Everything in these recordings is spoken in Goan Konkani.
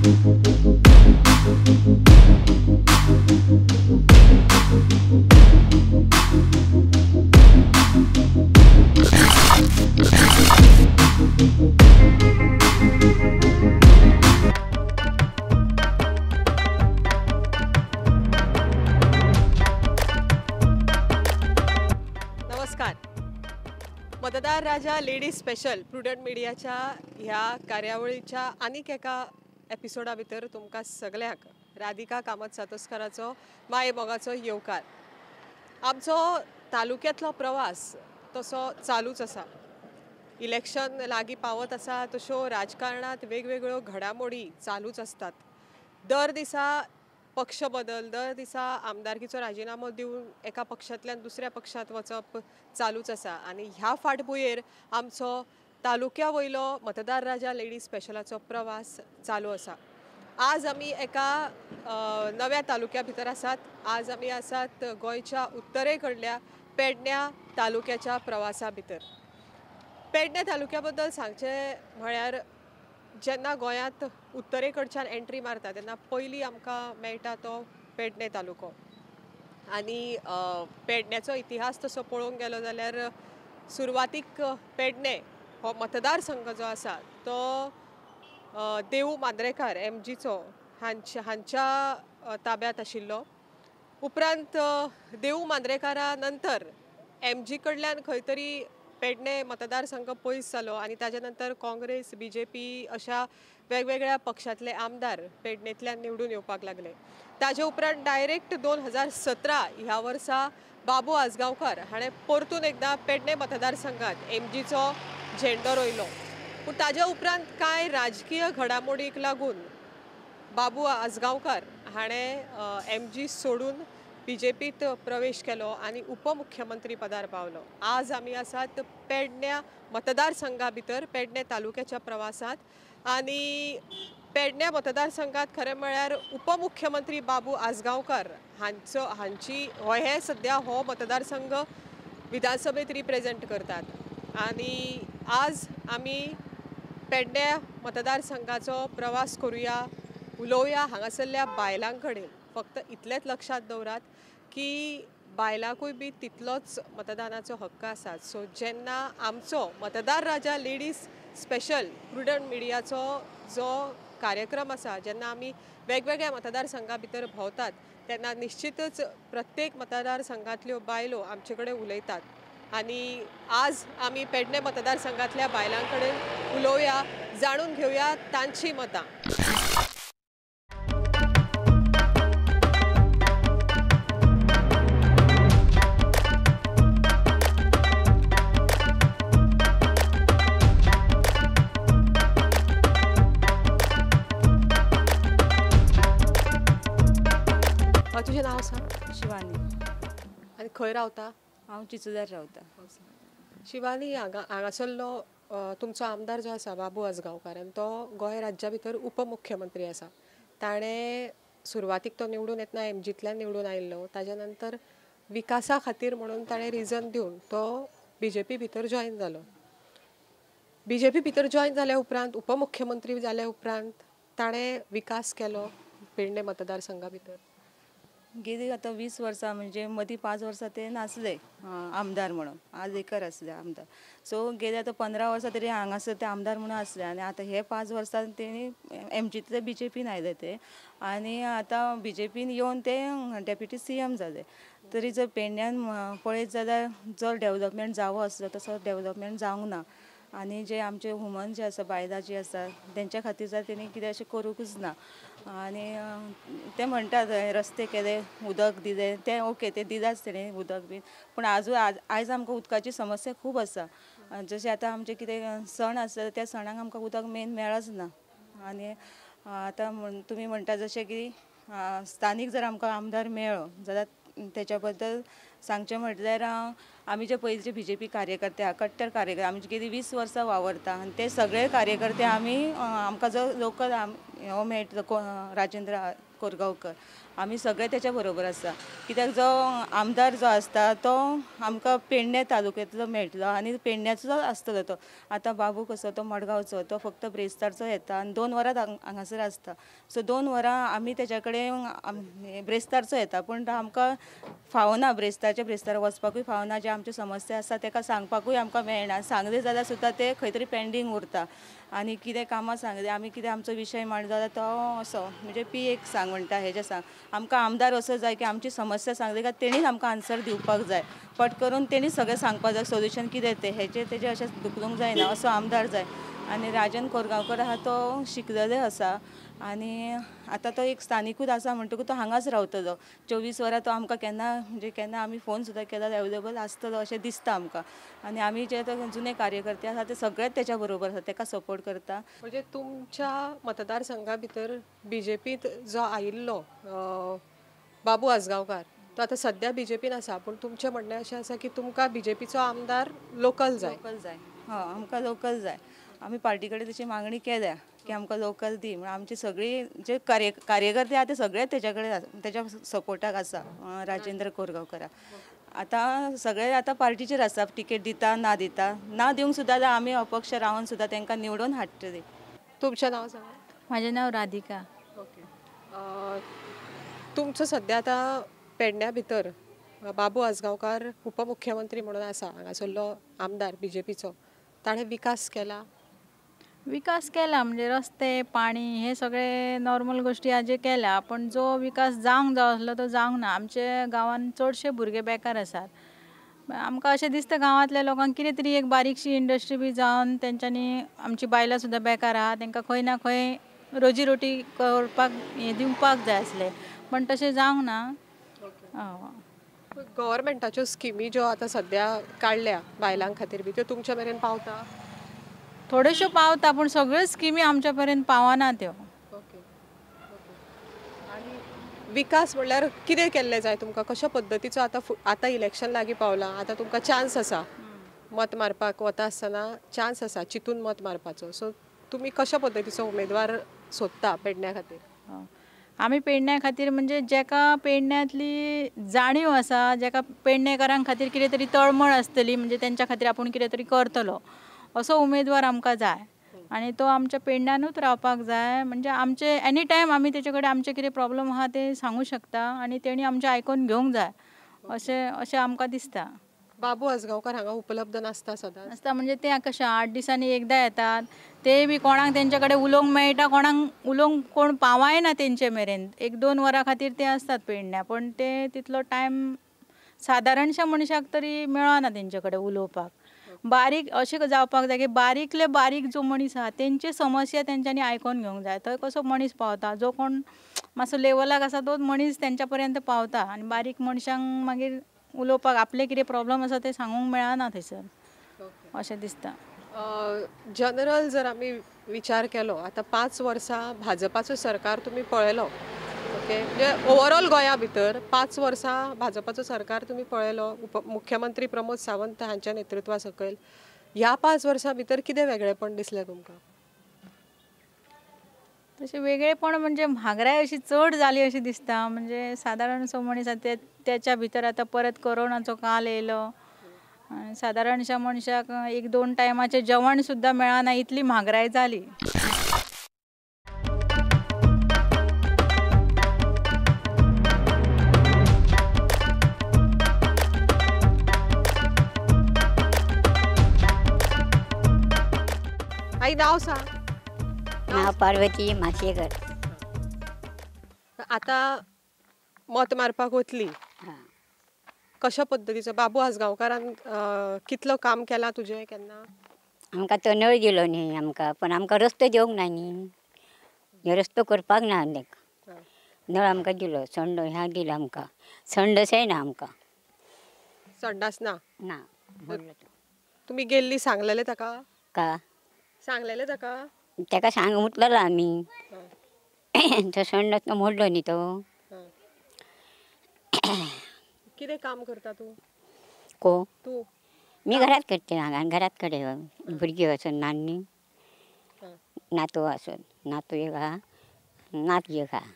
नमस्कार, मतदार राजा लेडीज स्पेशल प्रुडंट मिडियाच्या ह्या कार्यावळीच्या आनीक एका एपिसोडा भितर तुमकां सगळ्यांक राधिका कामत सातोस्काराचो माय मोगाचो येवकार। आमचो तालुक्यांतलो प्रवास तसो चालूच आसा। इलेक्शन लागीं पावत आसा तश्यो राजकारणांत वेगवेगळ्यो घडामोडी चालूच आसतात। दर दिसा पक्ष बदल, दर दिसा आमदारकीचो राजिनामो दिवन एका पक्षांतल्यान दुसऱ्या पक्षांत वचप चालूच आसा आनी ह्या फाटभुंयेर आमचो तालुक्या वयलो मतदार राजा लेडीज स्पेशलाचो प्रवास चालू आसा। आज आमी एका नव्या तालुक्या भितर आसात। आज आमी आसात गोंयच्या उत्तरे कडल्या पेडण्या तालुक्याच्या प्रवासा भितर। पेडण्या तालुक्या बद्दल सांगचें म्हळ्यार जेन्ना गोंयांत उत्तरे कडच्यान एंट्री मारता तेन्ना पयलीं आमकां मेळटा तो पेडणे तालुको। आनी पेडण्याचो इतिहास तसो पळोवंक गेलो जाल्यार सुरवातीक पेडणे हो मतदारसंघ जो आसा तो देवू मांद्रेकार एम जीचो हांच्या ताब्यांत आशिल्लो। उपरांत देवू मांद्रेकारा नंतर एम जी कडल्यान खंय तरी पेडणे मतदारसंघ पयस जालो आनी ताज्या नंतर काँग्रेस, बी जे पी अशा वेगवेगळ्या पक्षांतले आमदार पेडणेंतल्यान निवडून येवपाक लागले। ताजे उपरांत डायरेक्ट 2017 ह्या वर्सा बाबू आजगांवकर हाणें परतून एकदां पेडणे मतदारसंघात एम जीचो झेंडो रोयलो। पूण ताज्या उपरांत कांय राजकीय घडामोडीक लागून बाबू आजगांवकर हाणें एम जी सोडून बी जे पीत प्रवेश केलो आनी उपमुख्यमंत्री पदार पावलो। आज आमी आसात पेडण्या मतदारसंघा भितर, पेडणे तालुक्याच्या प्रवासांत आनी पेडण्या मतदारसंघात खरें म्हळ्यार उपमुख्यमंत्री बाबू आजगांवकर हांची हे सद्या हो मतदारसंघ विधानसभेत रिप्रेजेंट करतात आनी आज आमी पेडण्या मतदारसंघाचो प्रवास करुया, उलोवया हांगासरल्या बायलां कडेन। फक्त इतलेंच लक्षांत दवरात की बायलांकूय बी तितलोच मतदानाचो हक्क आसा। सो जेन्ना आमचो मतदार राजा लेडीज स्पेशल प्रुडंट मिडियाचो जो कार्यक्रम आसा, जेन्ना आमी वेगवेगळ्या मतदारसंघा भितर भोंवतात तेन्ना निश्चितच प्रत्येक मतदारसंघांतल्यो बायलो आमचे कडेन उलयतात आनी आज आमी पेडणे मतदारसंघांतल्या बायलां कडेन उलोवया, जाणून घेवया तांची मतां। तुजें नांव सांग? शिवानी। आनी खंय रावता? हांव चिचुदार रावता। शिवानी, हांगासरलो तुमचो आमदार जो आसा बाबू आजगांवकार आनी तो गोंय राज्या भितर उपमुख्यमंत्री आसा। ताणें सुरवातीक तो निवडून येतना एम जींतल्यान निवडून आयिल्लो, ताज्या नंतर विकासा खातीर म्हणून ताणें रिजन दिवन तो बी जे पी भितर जॉयन जालो। बी जे पी भितर जॉयन जाल्या उपरांत उपमुख्यमंत्री जाल्या उपरांत ताणें विकास केलो पेडणे मतदारसंघा भितर। गेली आतां 20 वर्सां, म्हणजे मदीं 5 वर्सां ते नासले आमदार म्हणून, आजएकर आसले आमदार। सो गेले आतां 15 वर्सां तरी हांगासर ते आमदार म्हणून आसले आनी आतां हे 5 वर्सां तेणी एम जींतले बी जे पीन आयले ते आनी आतां बी जे पीन येवन ते डेप्युटी सी एम जाले। तरी जर पेडण्यान पळयत जाल्यार जर डेवलपमेंट जावो आसलो तसो डेवलपमेंट जावंक ना आनी जे आमचे वुमन जे आसा, बायलां जी आसा तेंच्या खातीर जर तेणी कितें अशें करूंकूच ना। आनी ते म्हणटात रस्ते केले, उदक दिलें, तें ओके, तें दिलाच तेणें उदक बीन, पूण आजून आयज आमकां उदकाची समस्या खूब आसा। जशें आतां आमचें कितें सण आसता त्या सणाक आमकां उदक मेन मेळच ना। आनी आतां तुमी म्हणटा जशें की स्थानीक जर आमकां आमदार मेळ्ळो जाल्यार तेच्या बद्दल सांगचें म्हटल्यार आमी जे पयलींचे बी जे पी कार्यकर्ते आहा, कट्टर कार्यकर्ते, आमी गेली 20 वर्सां वावरता आनी ते सगळे कार्यकर्ते आमी आमकां जो लोकल हो मेळटलो राजेंद्र कोरगांवकर आमी सगळे तेच्या बरोबर आसा. कित्याक जो आमदार जो आसता तो आमकां पेडणे तालुक्यांतलो मेळटलो आनी पेडण्याचो आसतलो तो. आतां बाबू कसो तो मडगांवचो, तो फक्त ब्रेस्तारचो येता आनी 2 वरां हांगासर आसता. सो 2 वरां आमी तेच्या कडेन ब्रेस्तारचो येता, पूण आमकां फावना, ब्रेस्तारचे ब्रेस्तार वचपाकूय फावना. जे आमच्यो समस्या आसा तेका सांगपाकूय आमकां मेळना. सांगले जाल्यार सुद्दां ते खंय तरी पेंडींग उरता आनी कितें कामां सांगले आमी, कितें आमचो विशय मांडलो जाल्यार तो असो म्हणजे पी एक सांग म्हणटा, हेजें सांग. आमकां आमदार असो जाय की आमची समस्या सांगली काय तेणीच आमकां आन्सर दिवपाक जाय, पट करून तेणीच सगळें सांगपाक जाय सोल्युशन कितें तें, हेचें तेजें अशें धुकलूंक जायना, असो आमदार जाय. आनी राजन कोरगांवकर आहा तो शिकलेलो आसा आनी आतां तो एक स्थानिकूच आसा म्हणटकूच तो हांगाच रावतलो 24 वरां. तो आमकां केन्ना म्हणजे केन्ना आमी फोन सुद्दां केल्यार अवेलेबल आसतलो अशें दिसता आमकां. आनी आमी जे जुने कार्यकर्ते आसा ते सगळेच तेच्या बरोबर आसा, तेका सपोर्ट करता. म्हणजे तुमच्या मतदारसंघा भितर बीजेपींत जो आयिल्लो बाबू आजगांवकार तो आतां सद्या बीजेपीन आसा, पूण तुमचें म्हणणें अशें आसा की तुमकां बीजेपीचो आमदार लोकल जाय. लोकल जाय, हय, आमकां लोकल जाय. आमी पार्टी कडेन तशी मागणी केल्या की आमकां लोकल दी म्हणून. आमची सगळी जे कार्यकर्ते आसा ते सगळे तेच्या कडेन तेच्या सपोर्टाक आसा राजेंद्र कोरगांवकराक. आतां सगळे आतां पार्टीचेर आसा, टिकेट दिता ना दिता, ना दिवंक सुद्दां जाल्यार आमी अपक्ष रावन सुद्दां तांकां निवडून हाडटली. तुमचें नांव सांगा. म्हाजें नांव राधिका. ओके, तुमचो सद्या आतां पेडण्या भितर बाबू आजगांवकार उपमुख्यमंत्री म्हणून आसा, हांगासरलो आमदार बीजेपीचो, ताणें विकास केला? विकास केला म्हणजे रस्ते, पाणी हे सगळे नॉर्मल गोष्टी हाजे केल्या, पण जो विकास जावंक जाय आसलो तो जावंक ना. आमच्या गांवांत चडशे भुरगे बेकार आसात. आमकां अशें दिसता गांवांतल्या लोकांक कितें तरी एक बारीकशी इंडस्ट्री बी जावन तेंच्यांनी आमची बायलां सुद्दां बेकार आहा, तेंकां खंय ना खंय रोजी रोटी करपाक हें दिवपाक जाय आसलें, पण तशें जावंक ना. गव्हर्मेंटाच्यो स्किमी ज्यो आतां सद्या काडल्या बायलां खातीर बी त्यो तुमच्या मेरेन पावता? थोड्योश्यो पावता, पूण सगळ्यो स्किमी आमच्या पर्यंत पावना त्यो. ओके, आनी विकास म्हणल्यार कितें केल्लें जाय तुमकां, कशा पद्दतीचो? आतां आतां इलेक्शन लागीं पावलां, आतां तुमकां चान्स आसा मत मारपाक, वता आसतना चान्स आसा चिंतून मत मारपाचो, सो तुमी कशा पद्दतीचो उमेदवार सोदता पेडण्या खातीर? आमी पेडण्या खातीर म्हणजे जेका पेडण्यांतली जाणीव आसा, जेका पेडणेकारां खातीर कितें तरी तळमळ आसतली, म्हणजे तेंच्या खातीर आपूण कितें तरी करतलो असो उमेदवार आमकां जाय आनी तो आमच्या पेडण्यानूच रावपाक जाय. म्हणजे आमचे एनी टायम आमी तेचे कडेन आमचे कितें प्रॉब्लम आहा ते सांगू शकता आनी तेणी आमचें आयकून घेवंक जाय अशें अशें आमकां दिसता. बाबू आजगांवकार हांगा उपलब्ध नासता सदांच? नासता म्हणजे ते कशें 8 दिसांनी एकदां येतात, ते बी कोणाक तेंच्या कडेन उलोवंक मेळटा, कोणाक उलोवंक कोण पावायना तेंचे मेरेन. 1-2 वरां खातीर ते आसतात पेडण्या, पण ते तितलो टायम सादारणशा मनशाक तरी मेळना तेंचे कडेन उलोवपाक. बारीक अशें जावपाक जाय की बारीकले बारीक जो मनीस आहा तेंचे समस्या तेंच्यांनी आयकून घेवंक जाय. थंय कसो मनीस पावता, जो कोण मातसो लेवलाक आसा तोच मनीस तेंच्या पर्यंत पावता आनी बारीक मनशांक मागीर उलोवपाक आपले कितें प्रॉब्लम आसा ते सांगूंक मेळना थंयसर अशें दिसता. जनरल जर आमी विचार केलो, आतां 5 वर्सां भाजपाचो सरकार तुमी पळयलो, ओके, म्हणजे ओवरऑल गोंया भितर 5 वर्सां भाजपाचो सरकार तुमी पळयलो, मुख्यमंत्री प्रमोद सावंत हांच्या नेतृत्वा सकयल, ह्या 5 वर्सां भितर कितें वेगळेपण दिसलें तुमकां? तशें वेगळेपण म्हणजे म्हारगाय अशी चड जाली अशी दिसता. म्हणजे सादारणसो मनीस आतां त्याच्या भितर आतां परत कोरोनाचो काल येयलो, सादारणशा मनशाक 1-2 टायमाचें जेवण सुद्दां मेळना इतली म्हारगाय जाली. आई नाव सांग. नाव पार्वती माशेकर. आतां मत मारपाक वतली, कशा पद्दतीचो बाबू आजगांवकारान कितलो काम केलां तुजें केन्ना? आमकां तो नळ दिलो न्ही आमकां, पण आमकां रस्तो दिवंक ना न्ही, हे रस्तो करपाक ना तांकां. नळ आमकां दिलो, संड ह्या दिलो आमकां, संडसय ना आमकां. संडास ना? ना. तुमी गेल्ली सांगलेले ताका? का सांगलेले ताका? ताका सांग म्हटलेलो आमी, तो संडास मोडलो न्ही तो. कितें काम करता तूं? को तूं? मी घरात करते, हांगा घरात कडेन भुरगीं वचून नान्नी नातू आसून, नातू एक आहा, नात एक आहा.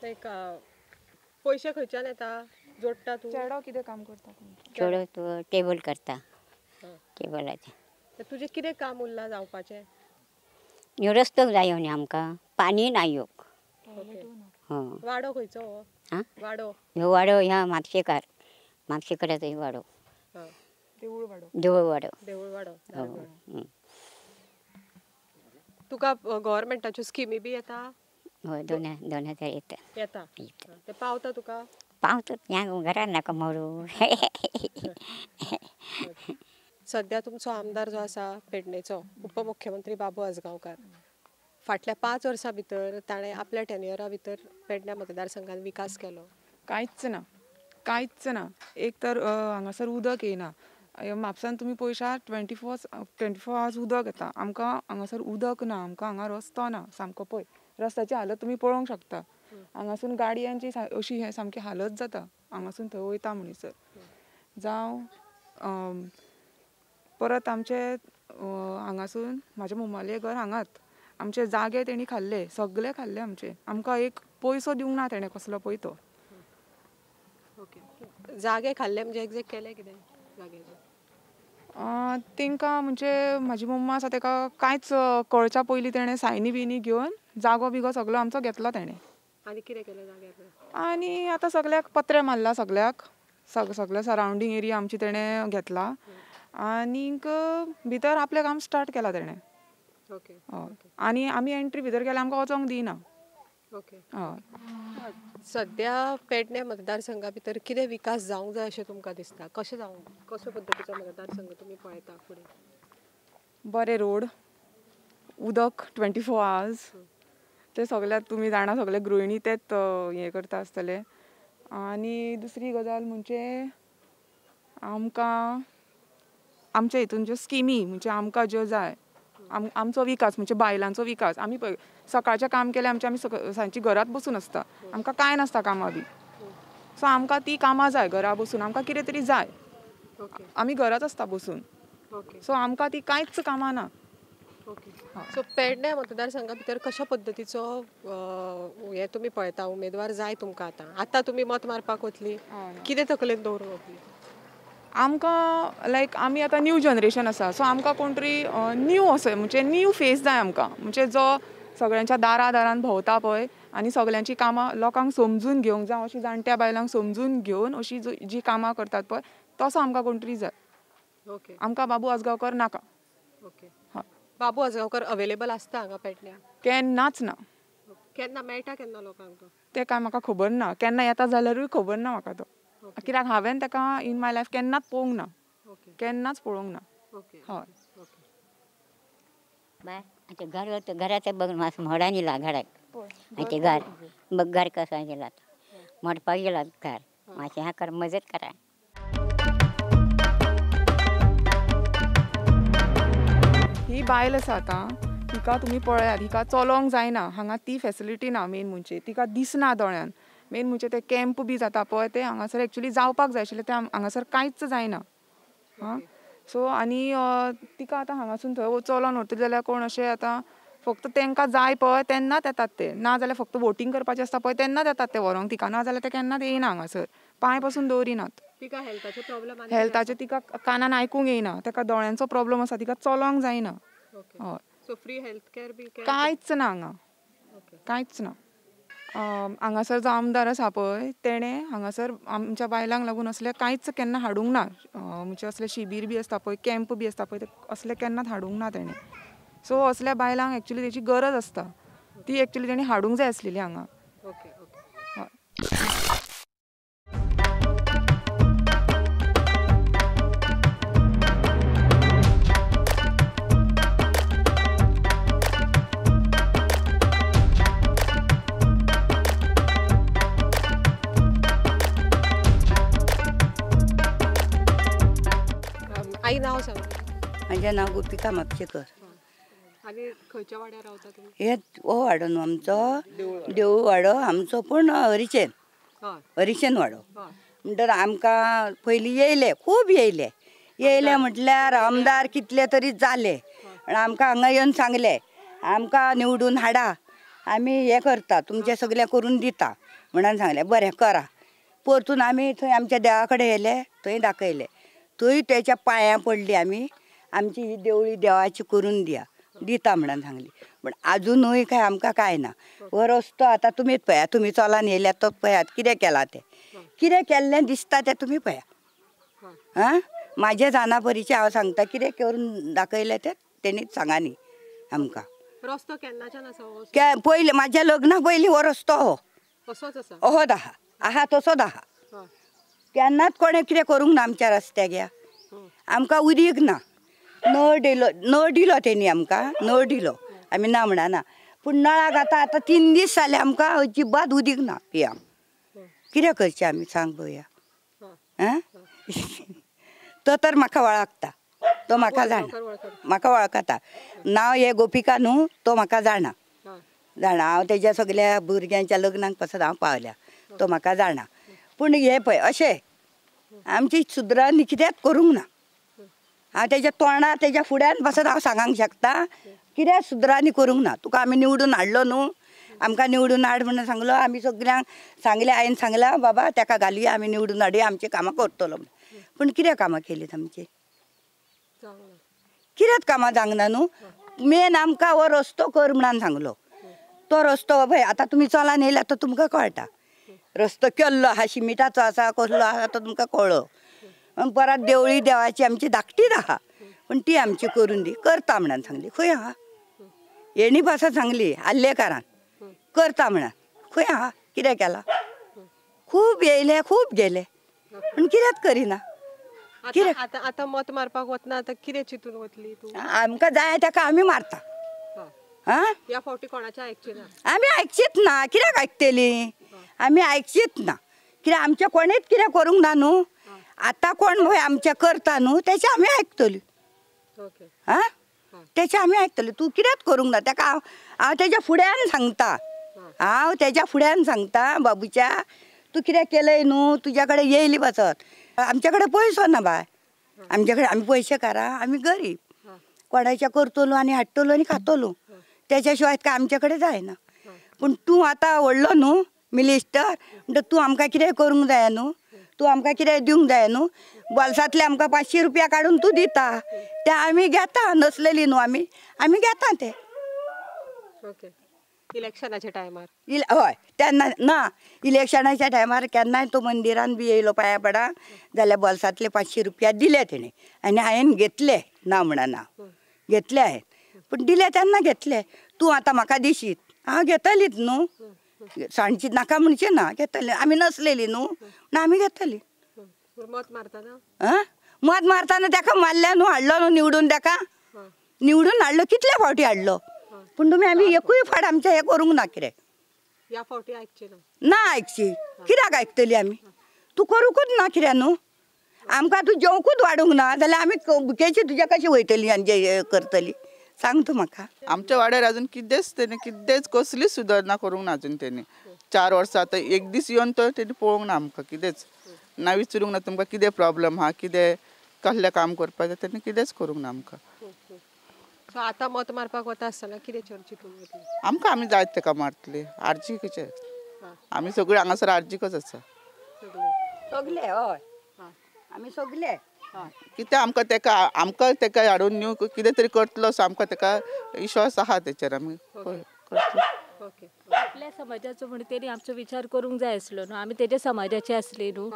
एक पयशे खंयच्यान येता जोडटा तूं? चेडो कितें काम करता? चेडो तूं टेबल करता, टेबलाचें. तुजें कितें काम उरलां जावपाचें? ह्यो रस्तो जायो न्ही आमकां, पाणी ना येवंक. वाडो खंयचो? वाडो ह्यो वाडो ह्या म्हापशेकार, म्हापशेकाराचो ह्यो वाडो, देवूळ वाडो. देवूळ वाडो. देवूळ वाडो. तुका गव्हर्मेंटाच्यो स्किमी बी येता? हय, 2000 येता. येता ते पावता तुका? पावता, ह्या घरान नाका मरूं. सध्या तुमचो आमदार जो आसा पेडणेचो उपमुख्यमंत्री बाबू आजगांवकार, फाटल्या 5 वर्सां भितर ताणें आपल्या टेन्युअरा भितर पेडण्या मतदारसंघान विकास केलो? कांयच ना, कांयच ना. एक तर हांगासर उदक येयना. म्हापसान तुमी पळयशात 24 आवर्स उदक येता. आमकां हांगासर उदक ना, आमकां हांगा रस्तो ना सामको. पळय रस्त्याची हालत तुमी पळोवंक शकता. हांगासून गाडयांची अशी हें सामकी हालत जाता हांगासून थंय वयता म्हणसर. जावं परत आमचे हांगासून म्हाज्या मम्मालें घर हांगात, आमचे जागे तेणी खाल्ले, सगळे खाल्ले आमचे. आमकां एक पयसो दिवंक ना तेणें कसलो पळय तो. ओके, जागे खाल्ले म्हणजे एग्जॅक्ट केलें कितें जाग्याचें? तेंकां म्हणजे म्हाजी मम्मा आसा तेका कांयच कळच्या पयलीं तेणें सायनी बिनी घेवन जागो बिगो सगळो आमचो घेतलो तेणें. आनी कितें केलें जाग्यार? आनी आतां सगळ्याक पत्रे मारला, सगळ्याक सगळ्या सरावंडींग एरिया आमची तेणें घेतला आनीक भितर आपलें काम स्टार्ट केलां तेणें. ओके. हय, आनी आमी एंट्री भितर गेल्यार आमकां वचोंक दिना. ओके. हय. सध्या पेडणे मतदारसंघा भितर कितें विकास जावंक जाय अशें तुमकां दिसता? कशें जावंक, कसो पद्दतीचो मतदारसंघ तुमी पळयता फुडें? बरे रोड, उदक 24 आवर्स, ते सगळ्याक तुमी जाणा, सगळे गृहिणी तेच हें करता आसतले. आनी दुसरी गजाल म्हणजे आमकां आमच्या हितून ज्यो स्किमी म्हणजे आमकां ज्यो जाय, आमचो विकास म्हणजे बायलांचो विकास. आमी पळय सकाळचें काम केलें आमचें, आमी सांजची घरात बसून आसता, आमकां कांय नासता कामां बी. सो आमकां ती कामां जाय, घरा बसून आमकां कितें तरी जाय. आमी घरात आसता बसून, सो आमकां ती कांयच कामां ना. ओके. सो पेडणे मतदारसंघा भितर कशा पद्दतीचो हें तुमी पळयता उमेदवार जाय तुमकां? आतां आतां तुमी मत मारपाक वतली, कितें तकलेन दवरून वतली? आमकां लायक आमी आतां न्यू जनरेशन आसा, सो आमकां कोण तरी न्यू असो म्हणजे न्यू फेस जाय आमकां, म्हणजे जो सगळ्यांच्या दारा दारान भोंवता पळय आनी सगळ्यांची कामां लोकांक समजून घेवंक जावं, अशी जाणट्या बायलांक समजून घेवन अशी जी कामां करतात पळय तसो आमकां कोण तरी जाय. ओके. आमकां बाबू आजगांवकर नाका. ओके. बाबू आजगांवकर अवेलेबल आसता हांगा पेडण्यां? केन्नाच ना. केन्ना मेळटा केन्ना लोकांक तो? तें कांय म्हाका खबर ना, केन्ना येता जाल्यारूय खबर ना म्हाका तो, कित्याक हांवें ताका इन my life केन्नाच पळोवंक ना, केन्नाच पळोवंक ना. हय. बाय आतां घर घराचें बघ मातसो मोडान येयला घराक, आनी घर बघ घर कसो गेला मोडपाक गेला घर, मातशें ह्या कर मजत करा. ही बायल आसा आतां, हिका तुमी पळयात, हिका चलोवंक जायना, हांगा ती फेसिलिटी ना. मेन म्हणजे तिका दिसना दोळ्यान. मेन म्हणजे ते कॅम्प बी जाता पळय ते हांगासर एक्चुली जावपाक जाय आशिल्लें, ते हांगासर कांयच जायना. हां, सो आनी तिका आतां हांगासून थंय चलोन व्हरतली जाल्यार कोण अशें आतां फक्त तांकां जाय पळय तेन्नाच येतात ते, ना जाल्यार फक्त वोटींग करपाचें आसता पळय तेन्नाच येतात ते व्हरोंक तिका, ना जाल्यार ते केन्नाच येयना हांगासर, पांय पसून दवरिनात. तिका हेल्थाचे प्रॉब्लम? हेल्थाचे तिका कानान आयकूंक येयना, ताका दोळ्यांचो प्रॉब्लम आसा, तिका चलोंक जायना. हय. सो फ्री हेल्थ केअर बी कांयच ना हांगा, कांयच ना. हांगासर जो आमदार आसा पळय तेणें हांगासर आमच्या बायलांक लागून असलें कांयच केन्ना हाडूंक ना, म्हणजे असले शिबीर बी आसता पळय, कॅम्प बी आसता पळय, ते असले केन्नाच हाडूंक ना तेणें. सो असल्या बायलांक एक्चुली तेची गरज आसता, ती एक्चुली तेणी हाडूंक जाय आसलेली हांगा. ओके. हय. आई नाव सांग. म्हाजें नांव गोपिका म्हापशेकर. आनी खंयच्या वाड्यार रावता तुमी? हे हो वाडो न्हू आमचो देवूळ वाडो आमचो, पूण हरिशेन, हरिशेन वाडो. म्हणटर आमकां पयलीं येयले, खूब येयले, येयले म्हटल्यार आमदार कितले तरी जाले, आनी आमकां हांगा येवन सांगले आमकां निवडून हाडा, आमी हें करता तुमचें सगळें करून दिता म्हणून सांगलें. बरें करा. परतून आमी थंय आमच्या देवा कडेन येयले, थंय दाखयले, थंय तेच्या पांयां पडली आमी, आमची ही देवळी देवाची करून दिया दिता म्हणून सांगली. पूण आजुनूय काय आमकां कांय ना. हो रस्तो आतां तुमीच पळयात, तुमी चलान येयल्यात तो पळयात कितें केलां तें, कितें केल्लें दिसता तें तुमी पळया. आं, म्हाज्या जाणा परिचें हांव सांगता कितें करून दाखयलें तें तेणीच सांगा न्ही आमकां. रस्तो केन्नाच्यान आसा? पयलीं म्हाज्या लग्ना पयलीं हो रस्तो हो तसोच आसा, अहोच आहा, आहा तसोच आहा. केन्नाच कोणें कितें करूंक ना आमच्या रस्त्याक. ह्या आमकां उदीक ना, नळ दिलो, नळ दिलो तेणी आमकां, नळ दिलो, आमी ना म्हणना, पूण नळाक आतां आतां 3 दीस जाले आमकां अजिबात उदीक ना पिया. कितें करचें आमी सांग पळोवया. आं, तो तर म्हाका वळखता, तो म्हाका जाणा, म्हाका वळखता. नांव हें गोपिका न्हू, तो म्हाका जाणा जाणा. हांव तेज्या सगल्या भुरग्यांच्या लग्नाक पासत हांव पावल्या, तो म्हाका जाणा. पूण हें पळय अशें आमची सुद्रांनी कित्याक करूंक ना. हांव तेज्या तोंडार तेज्या फुड्यान पासत हांव सांगूंक शकता कित्याक सुद्रांनी करूंक ना. तुका आमी निवडून हाडलो न्हू, आमकां निवडून हाड म्हणून सांगलो, आमी सगल्यांक सांगलें, आईन सांगलां बाबा तेका घालया आमी निवडून हाडया, आमची कामां करतलो. पूण कितें कामां केलीं आमची? कित्याक कामां जावंक ना न्हू. मेन आमकां हो रस्तो कर म्हणून सांगलो, तो रस्तो पळय आतां तुमी चलान येयल्यार तो तुमकां कळटा. रस्तो केल्लो आहा, शिमिटाचो आसा, कसलो आहा तो तुमकां कळ्ळो. परत देवळी देवाची आमची धाकटीच आहा, पूण ती आमची करून दी करता म्हणून सांगली. खंय आहा? हेणी भाशा सांगली आल्लेकारान करता म्हणून, खंय आहा? कितें केलां? खूब येयले खूब गेले, पूण कित्याक करिना. कितें आतां मत मारपाक वतना आतां कितें चिंतून वतली तूं? आमकां जाय ताका आमी मारता. आं, ह्या फावटी कोणाचें आयकचें ना आमी, आयकचीच ना. कित्याक आयकतली आमी? आयकचीच ना. कित्याक आमचें कोणेच कितें करूंक ना न्हू. आतां कोण पळय आमचें करता न्हू तेचें आमी आयकतली. आं, तेचें आमी आयकतली. तूं कित्याक करूंक ना ताका हांव हांव तेज्या फुड्यान सांगता, हांव तेज्या फुड्यान सांगता बाबूच्या तूं कितें केलंय न्हू, तुज्या कडेन येयली पासत. आमच्या कडेन पयसो ना बाय, आमच्या कडेन आमी पयशेकारां, आमी गरीब, कोणाच्या करतलो आनी हाडटलो आनी खातलो, तेच्या शिवाय काय आमच्या कडेन जायना. पूण तूं आतां व्हडलो न्हू मिनिस्टर, म्हणटा तूं आमकां कितें करूंक जाय न्हू, तूं आमकां कितें दिवंक जाय न्हू. बोल्सांतले आमकां 500 रुपया काडून तूं दिता, ते आमी घेता, नसलेली न्हू आमी, आमी घेता ते. ओके, इलेक्शनाच्या टायमार? हय, तेन्ना ना, इलेक्शनाच्या टायमार केन्नाय तो मंदिरान बी येयलो पांया पडा जाल्यार बोल्सांतले 500 रुपया दिले तेणें आनी हांवें घेतले, ना म्हणना घेतले हांवें, पूण दिले तेन्ना घेतले. तूं आतां म्हाका दिशीत, हांव घेतलीच न्हू, सांजची नाका म्हणचें ना, घेतली. आमी नसलेली न्हू म्हणून आमी घेतली. मत मारतना? आं, मत मारतना ताका मारल्या न्हू, हाडलो न्हू निवडून, ताका निवडून हाडलो, कितले फावटी हाडलो, पूण तुमी आमी एकूय फावट आमचें हें करूंक ना. कितें ह्या फावटी आयकचें ना? ना आयकची, कित्याक आयकतली आमी? तूं करूंकूच ना कित्याक न्हू, आमकां तूं जेवंकूच वाडूंक ना जाल्यार आमी भुकेची तुज्या कशी वयतली आनी जे करतली सांग तूं म्हाका. आमच्या वाड्यार अजून कितेंच तेणी कितेंच कसलीच सुदारणा करूंक ना अजून तेणी. 4 वर्सां आतां एक दीस येवन तो तेणी पळोवंक ना आमकां, कितेंच ना, विचारूंक ना तुमकां कितें प्रॉब्लम आहा, कितें कसलें काम करपाचें, तेणी कितेंच करूंक ना आमकां. सो आतां मत मारपाक वता आसतना कितें चिंतून वतली? आमकां आमी जायत ताका मारतली, आर्जीकचे आमी सगळीं हांगासर आर्जीकच आसा सगळे. हय, आमी सगळे कितें आमकां तेका, आमकां तेका हाडून न्हू कितें तरी करतलो असो आमकां तेका विश्वास आहा, तेचेर आमी करतले. आपल्या समाजाचो म्हणून तेणी आमचो विचार करूंक जाय आसलो न्हू, आमी तेज्या समाजाचे आसले न्हू,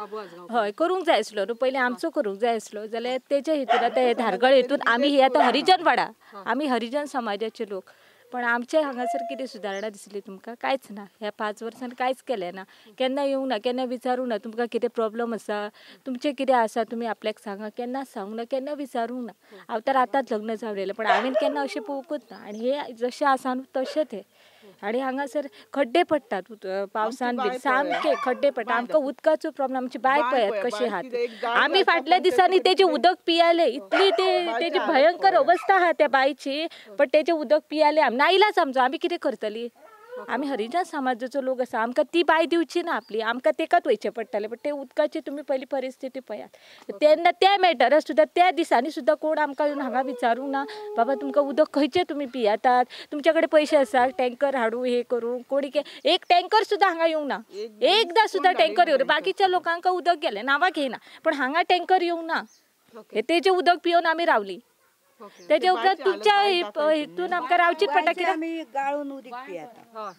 हय करूंक जाय आसलो न्हू, पयलीं आमचो करूंक जाय आसलो. जाल्यार तेच्या हितून आतां हे धारगळ हितून आमी ही आतां हरिजन वाडा, आमी हरिजन समाजाचे लोक, पण आमचे हांगासर कितें सुदारणा दिसली तुमकां? कांयच ना. ह्या 5 वर्सान कांयच केलें ना, केन्ना येवंक ना, केन्ना विचारूंक ना तुमकां कितें प्रॉब्लम आसा, तुमचें कितें आसा तुमी आपल्याक सांगा, केन्ना सांगूंक ना, केन्ना विचारूंक ना. हांव तर आतांच लग्न जावलेलें, पण हांवें केन्ना अशें पळोवंकूच ना. आनी हे जशें आसा न्हू तशेंच हें. आनी हांगासर खड्डे पडटात पावसान बी, सामके खड्डे पडटा. आमकां उदकाचो प्रॉब्लम, आमची बांय पळयात कशी आहा. आमी फाटल्या दिसांनी तेजें उदक पियाले, इतली तेजी भयंकर अवस्था आहा त्या बांयची, पण तेजें उदक पियाले आमी. नाईलाज आमचो, आमी कितें करतली? आमी हरिजन समाजाचो लोक आसा, आमकां ती बांय दिवची ना आपली, आमकां तेकाच वयचें पडटलें. पण ते उदकाची तुमी पयली परिस्थिती पळयात. तेन्ना त्या मॅटराक सुद्दां त्या दिसांनी सुद्दां कोण आमकां येवन हांगा विचारूंक ना, बाबा तुमकां उदक खंयचें तुमी पियेतात, तुमचे कडेन पयशे आसा टँकर हाडूं हे करूं, कोणी एक टँकर सुद्दां हांगा येवंक ना, एकदां सुद्दां टँकर येवं. बाकीच्या लोकांक उदक गेलें नांवां घेयना, पण हांगा टँकर येवंक ना. हे तेजें उदक पिवन आमी रावली. तेजे उपरांत तुमच्या हितून आमकां रावचीच पडटा. कित्याक आमी गाळून उदीक पियेता,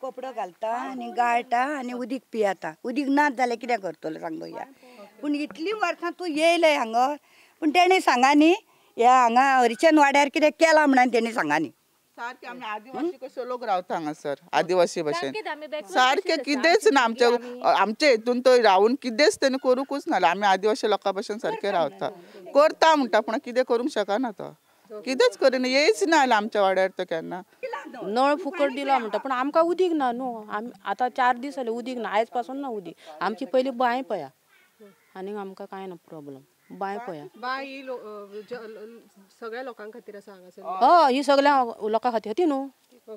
कपडो घालता आनी गाळटा आनी उदीक पियेता. उदीक नाच जाल्यार कितें करतलो सांग पळोवया. पूण इतलीं वर्सां तूं येयलें हांगा, पूण तेणें सांगा न्ही ह्या हांगा हरिजन वाड्यार कितें केलां म्हणून तेणें सांगा न्ही. सारके आमी आदिवासी कशे लोक रावता हांगासर, आदिवासी भशेन सारकें कितेंच ना आमच्या आमच्या हितून तो रावून कितेंच तेणी करूंकूच ना. आमी आदिवासी लोकां भशेन सारके रावता, करता म्हणटा पूण कितें करूंक शकना तो, कितेंच करिना, येयच ना आमच्या वाड्यार तो केन्ना. नळ फुकट दिला म्हणटा पूण आमकां उदीक ना न्हू. आमी आतां 4 दीस जाले उदीक ना, आयज पासून ना उदीक. आमची पयली बांय पळया आनी आमकां कांय ना प्रॉब्लम. बांय पळया, बांय ही सगळ्या लोकां खातीर आसा हांगासर. हय, ही सगळ्या लोकां खातीर ती न्हू,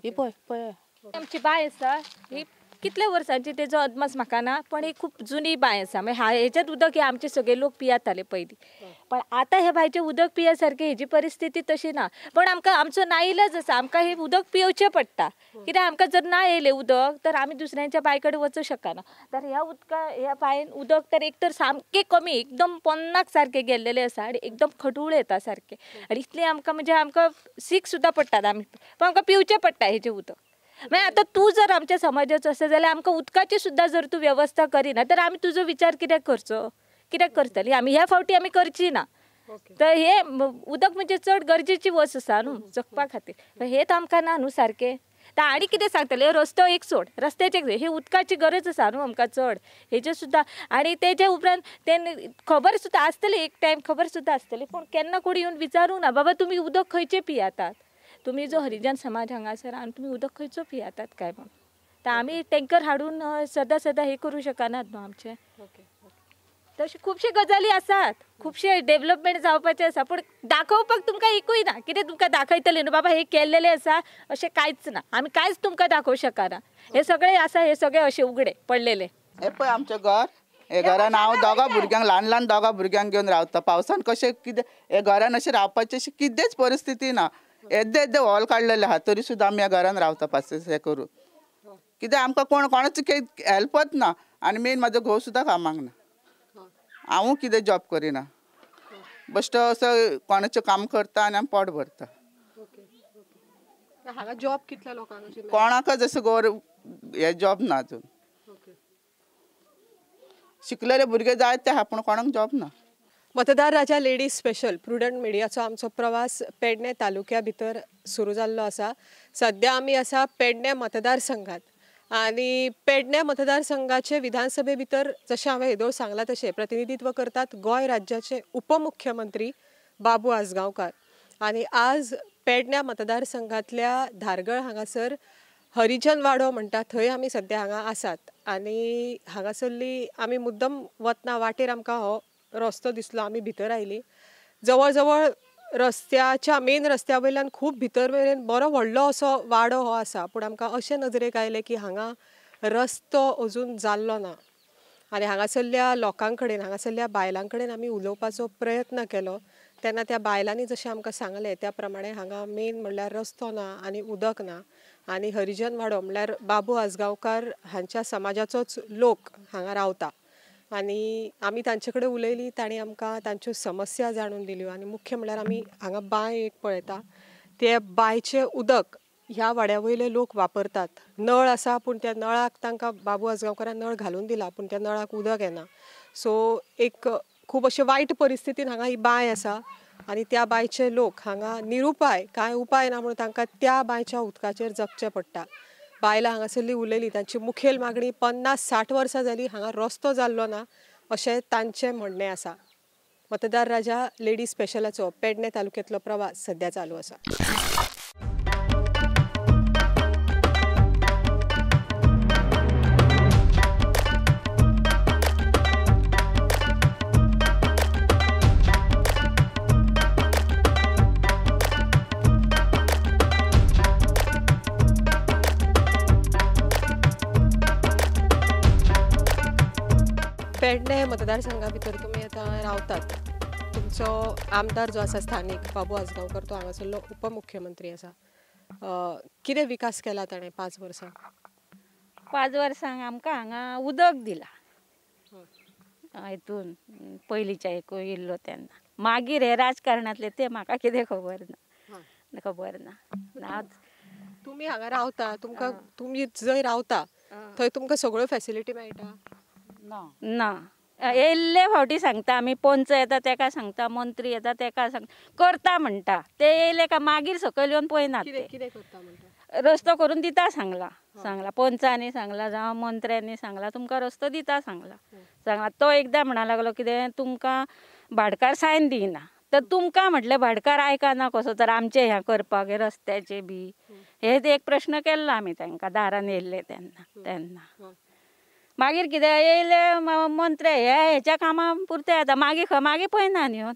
ही पळय पळय आमची बांय आसा. ही कितल्या वर्सांची तेजो अदमास म्हाका ना, पण ही खूब जुनी बांय आसा. मागीर हेच्यात उदक हे आमचे सगळे लोक पियेताले पयलीं, पण आतां हे बांयचें उदक पिये सारकें हेजी परिस्थिती तशी ना. पण आमकां आमचो नाइलाज आसा, आमकां हें उदक पिवचें पडटा. कित्याक आमकां जर ना येयलें उदक तर आमी दुसऱ्यांच्या बांय कडेन वचूंक शकना. तर ह्या उदका ह्या बांयन उदक तर एक तर सामकें कमी, एकदम पोन्नाक सारकें गेल्लेलें आसा आनी एकदम खटूळ येता सारकें. आनी इतलें आमकां म्हणजे आमकां सीक सुद्दां पडटात आमी, पण आमकां पिवचें पडटा हेजें उदक. मागीर आतां तूं जर आमच्या समाजाचो आसा जाल्यार आमकां उदकाची सुद्दां जर तूं वेवस्था करिना तर आमी तुजो विचार कित्याक करचो, कित्याक करतली आमी? ह्या फावटी आमी करची ना. तर हे उदक म्हणजे चड गरजेची वस्त आसा न्हू जगपा खातीर, हेच आमकां ना न्हू सारकें. तर आनी कितें सांगतलें, रस्तो एक सोड, रस्त्याचे ही उदकाची गरज आसा न्हू आमकां चड हेजे सुद्दां. आनी तेजे उपरांत तें खबर सुद्दां आसतली, एक टायम खबर सुद्दां आसतली, पूण केन्ना कोणी येवन विचारूंक ना बाबा तुमी उदक खंयचें पियेतात, तुमी जो हरिजन समाज हांगासर आनी तुमी उदक खंयचो पियेतात काय म्हणून. तर आमी टँकर हाडून सदां सदां हें करूं शकनात न्हू आमचें. तशें खुबशे गजाली आसात, खुबशे डेवलपमेंट जावपाचें आसा, पूण दाखोवपाक तुमकां एकूय ना. कितें तुमकां दाखयतलें न्हू बाबा हें केल्लेलें आसा अशें कांयच ना, आमी कांयच तुमकां दाखोवंक शकना. हें सगळें आसा, हें सगळें अशें उगडें पडलेलें. हें पळय आमचें घर, हे घरान हांव दोगां भुरग्यांक, ल्हान ल्हान दोगां भुरग्यांक घेवन रावता. पावसान कशें कितें हे घरान अशें रावपाचें अशें कितेंच परिस्थिती ना. येद्दे येद्दे हॉल काडलेले आहा तरी सुद्दां आमी ह्या घरान रावता पासियेंस हें करून. कित्याक आमकां कोण कोणाच हेल्पच ना. आनी मेन म्हाजो घोव सुद्दां कामाक ना, हांवूय कितें जॉब करिना, बेश्टो असो कोणाचें काम करता आनी आमी पोट भरता. हांगा जॉब कितल्या लोकांक, कोणाकच असो गोर हे जॉब ना अजून. शिकलेले भुरगे जायते आहा पूण कोणाक जॉब ना. मतदार राजा लेडीज स्पेशल प्रुडंट मिडियाचो आमचो प्रवास पेडणे तालुक्या भितर सुरू जाल्लो आसा. सद्या आमी आसा पेडणे मतदारसंघात आनी पेडणे मतदारसंघाचे विधानसभे भितर जशें हांवें येदोळ सांगलां तशें प्रतिनिधित्व करतात गोंय राज्याचे उपमुख्यमंत्री बाबू आजगांवकार. आनी आज पेडण्या मतदारसंघांतल्या धारगळ हांगासर हरिजन वाडो म्हणटा थंय आमी सद्या हांगा आसात. आनी हांगासरली आमी मुद्दम वतना वाटेर आमकां हो रस्तो दिसलो, आमी भितर आयली. जवळ जवळ रस्त्याच्या मेन रस्त्या वयल्यान खूब भितर मेरेन बरो व्हडलो असो वाडो हो आसा, पूण आमकां अशें नदरेक आयलें की हांगा रस्तो अजून जाल्लो ना. आनी हांगासरल्या लोकां कडेन, हांगासरल्या बायलां कडेन आमी उलोवपाचो प्रयत्न केलो तेन्ना त्या बायलांनी जशें आमकां सांगलें त्या प्रमाणे हांगा मेन म्हणल्यार रस्तो ना आनी उदक ना. आनी हरिजन वाडो म्हणल्यार बाबू आजगांवकार हांच्या समाजाचोच लोक हांगा रावता. आनी आमी तांचे कडेन उलयली, तांणी आमकां तांच्यो समस्या जाणून दिल्यो. आनी मुख्य म्हणल्यार आमी हांगा बांय एक पळयता, ते बांयचें उदक ह्या वाड्या वयले लोक वापरतात. नळ आसा पूण त्या नळाक तांकां बाबू आजगांवकारान नळ घालून दिला पूण त्या नळाक उदक येना. सो एक खूब अशें वायट परिस्थितीन हांगा ही बांय आसा आनी त्या बांयचे लोक हांगा निरुपाय, कांय उपाय ना म्हणून तांकां त्या बांयच्या उदकाचेर जगचें पडटा. बायलां हांगासरली उलयली, तांची मुखेल मागणी 50-60 वर्सां जाली हांगा रस्तो जाल्लो ना अशें तांचें म्हणणें आसा. मतदार राजा लेडीज स्पेशलाचो पेडणे तालुक्यांतलो प्रवास सद्या चालू आसा. पेडणे मतदारसंघा भितर तुमी आतां रावतात, तुमचो आमदार जो आसा स्थानीक बाबू आजगांवकर तो हांगासरलो उपमुख्यमंत्री आसा, कितें विकास केला ताणें 5 वर्सां? 5 वर्सांक आमकां हांगा उदक दिलां हितून पयलींच्या एक येयल्लो तेन्ना, मागीर हे राजकारणांतले ते म्हाका कितें खबर ना, खबर ना. तुमी हांगा रावता, तुमकां तुमी जंय रावता थंय तुमकां सगळ्यो फॅसिलिटी मेळटा? ना, येयल्ले फावटी सांगता आमी, पंच येता तेका सांगता, मंत्री येता तेका सांगता, करता म्हणटा, ते येयले काय मागीर सकयल येवन पळयनात. कितें करता म्हणटा? रस्तो करून दिता सांगला, सांगला पंचांनी सांगला जावं मंत्र्यांनी सांगला, तुमकां रस्तो दिता सांगला, सांगला. तो एकदां म्हणा लागलो कितें तुमकां भाटकार सायन दिना, तर तुमकां म्हटलें भाटकार आयकना कसो तर आमचें हें करपाक हे रस्त्याचें बी हे एक प्रश्न केल्लो आमी तांकां दारान येयल्ले तेन्ना तेन्ना. मागीर कितें येयले मंत्री हे हेच्या कामां पुरते येता, मागीर खंय मागीर पळयना येवन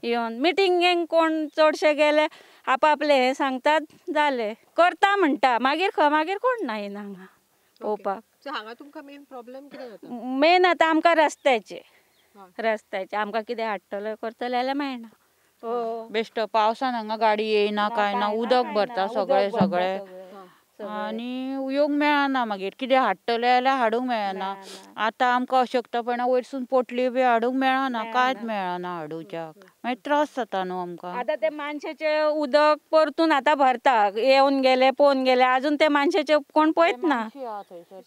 येवन मिटिंगेक कोण चडशे गेले आपापले हे सांगतात जाले करता म्हणटा, मागीर खंय मागीर कोण ना येना हांगा पळोवपाक. हांगा तुमकां मेन प्रॉब्लेम कितें जाता? मेन आतां आमकां रस्त्याचे, रस्त्याचे आमकां कितें हाडटले करतले जाल्यार मेळना. बेश्ट पावसान हांगा गाडी येयना कांय ना, उदक भरता सगळें सगळें आनी येवंक मेळना, मागीर कितें हाडटलें जाल्यार हाडूंक मेळना. आतां आमकां अशक्तपणा वयरसून पोटली बी हाडूंक मेळना, कांयच मेळना हाडूच्याक, मागीर त्रास जाता न्हू आमकां. आतां ते मानशेचें उदक परतून आतां भरता, येवन गेले पोवन गेले, आजून ते मानशेचे कोण पळयत ना.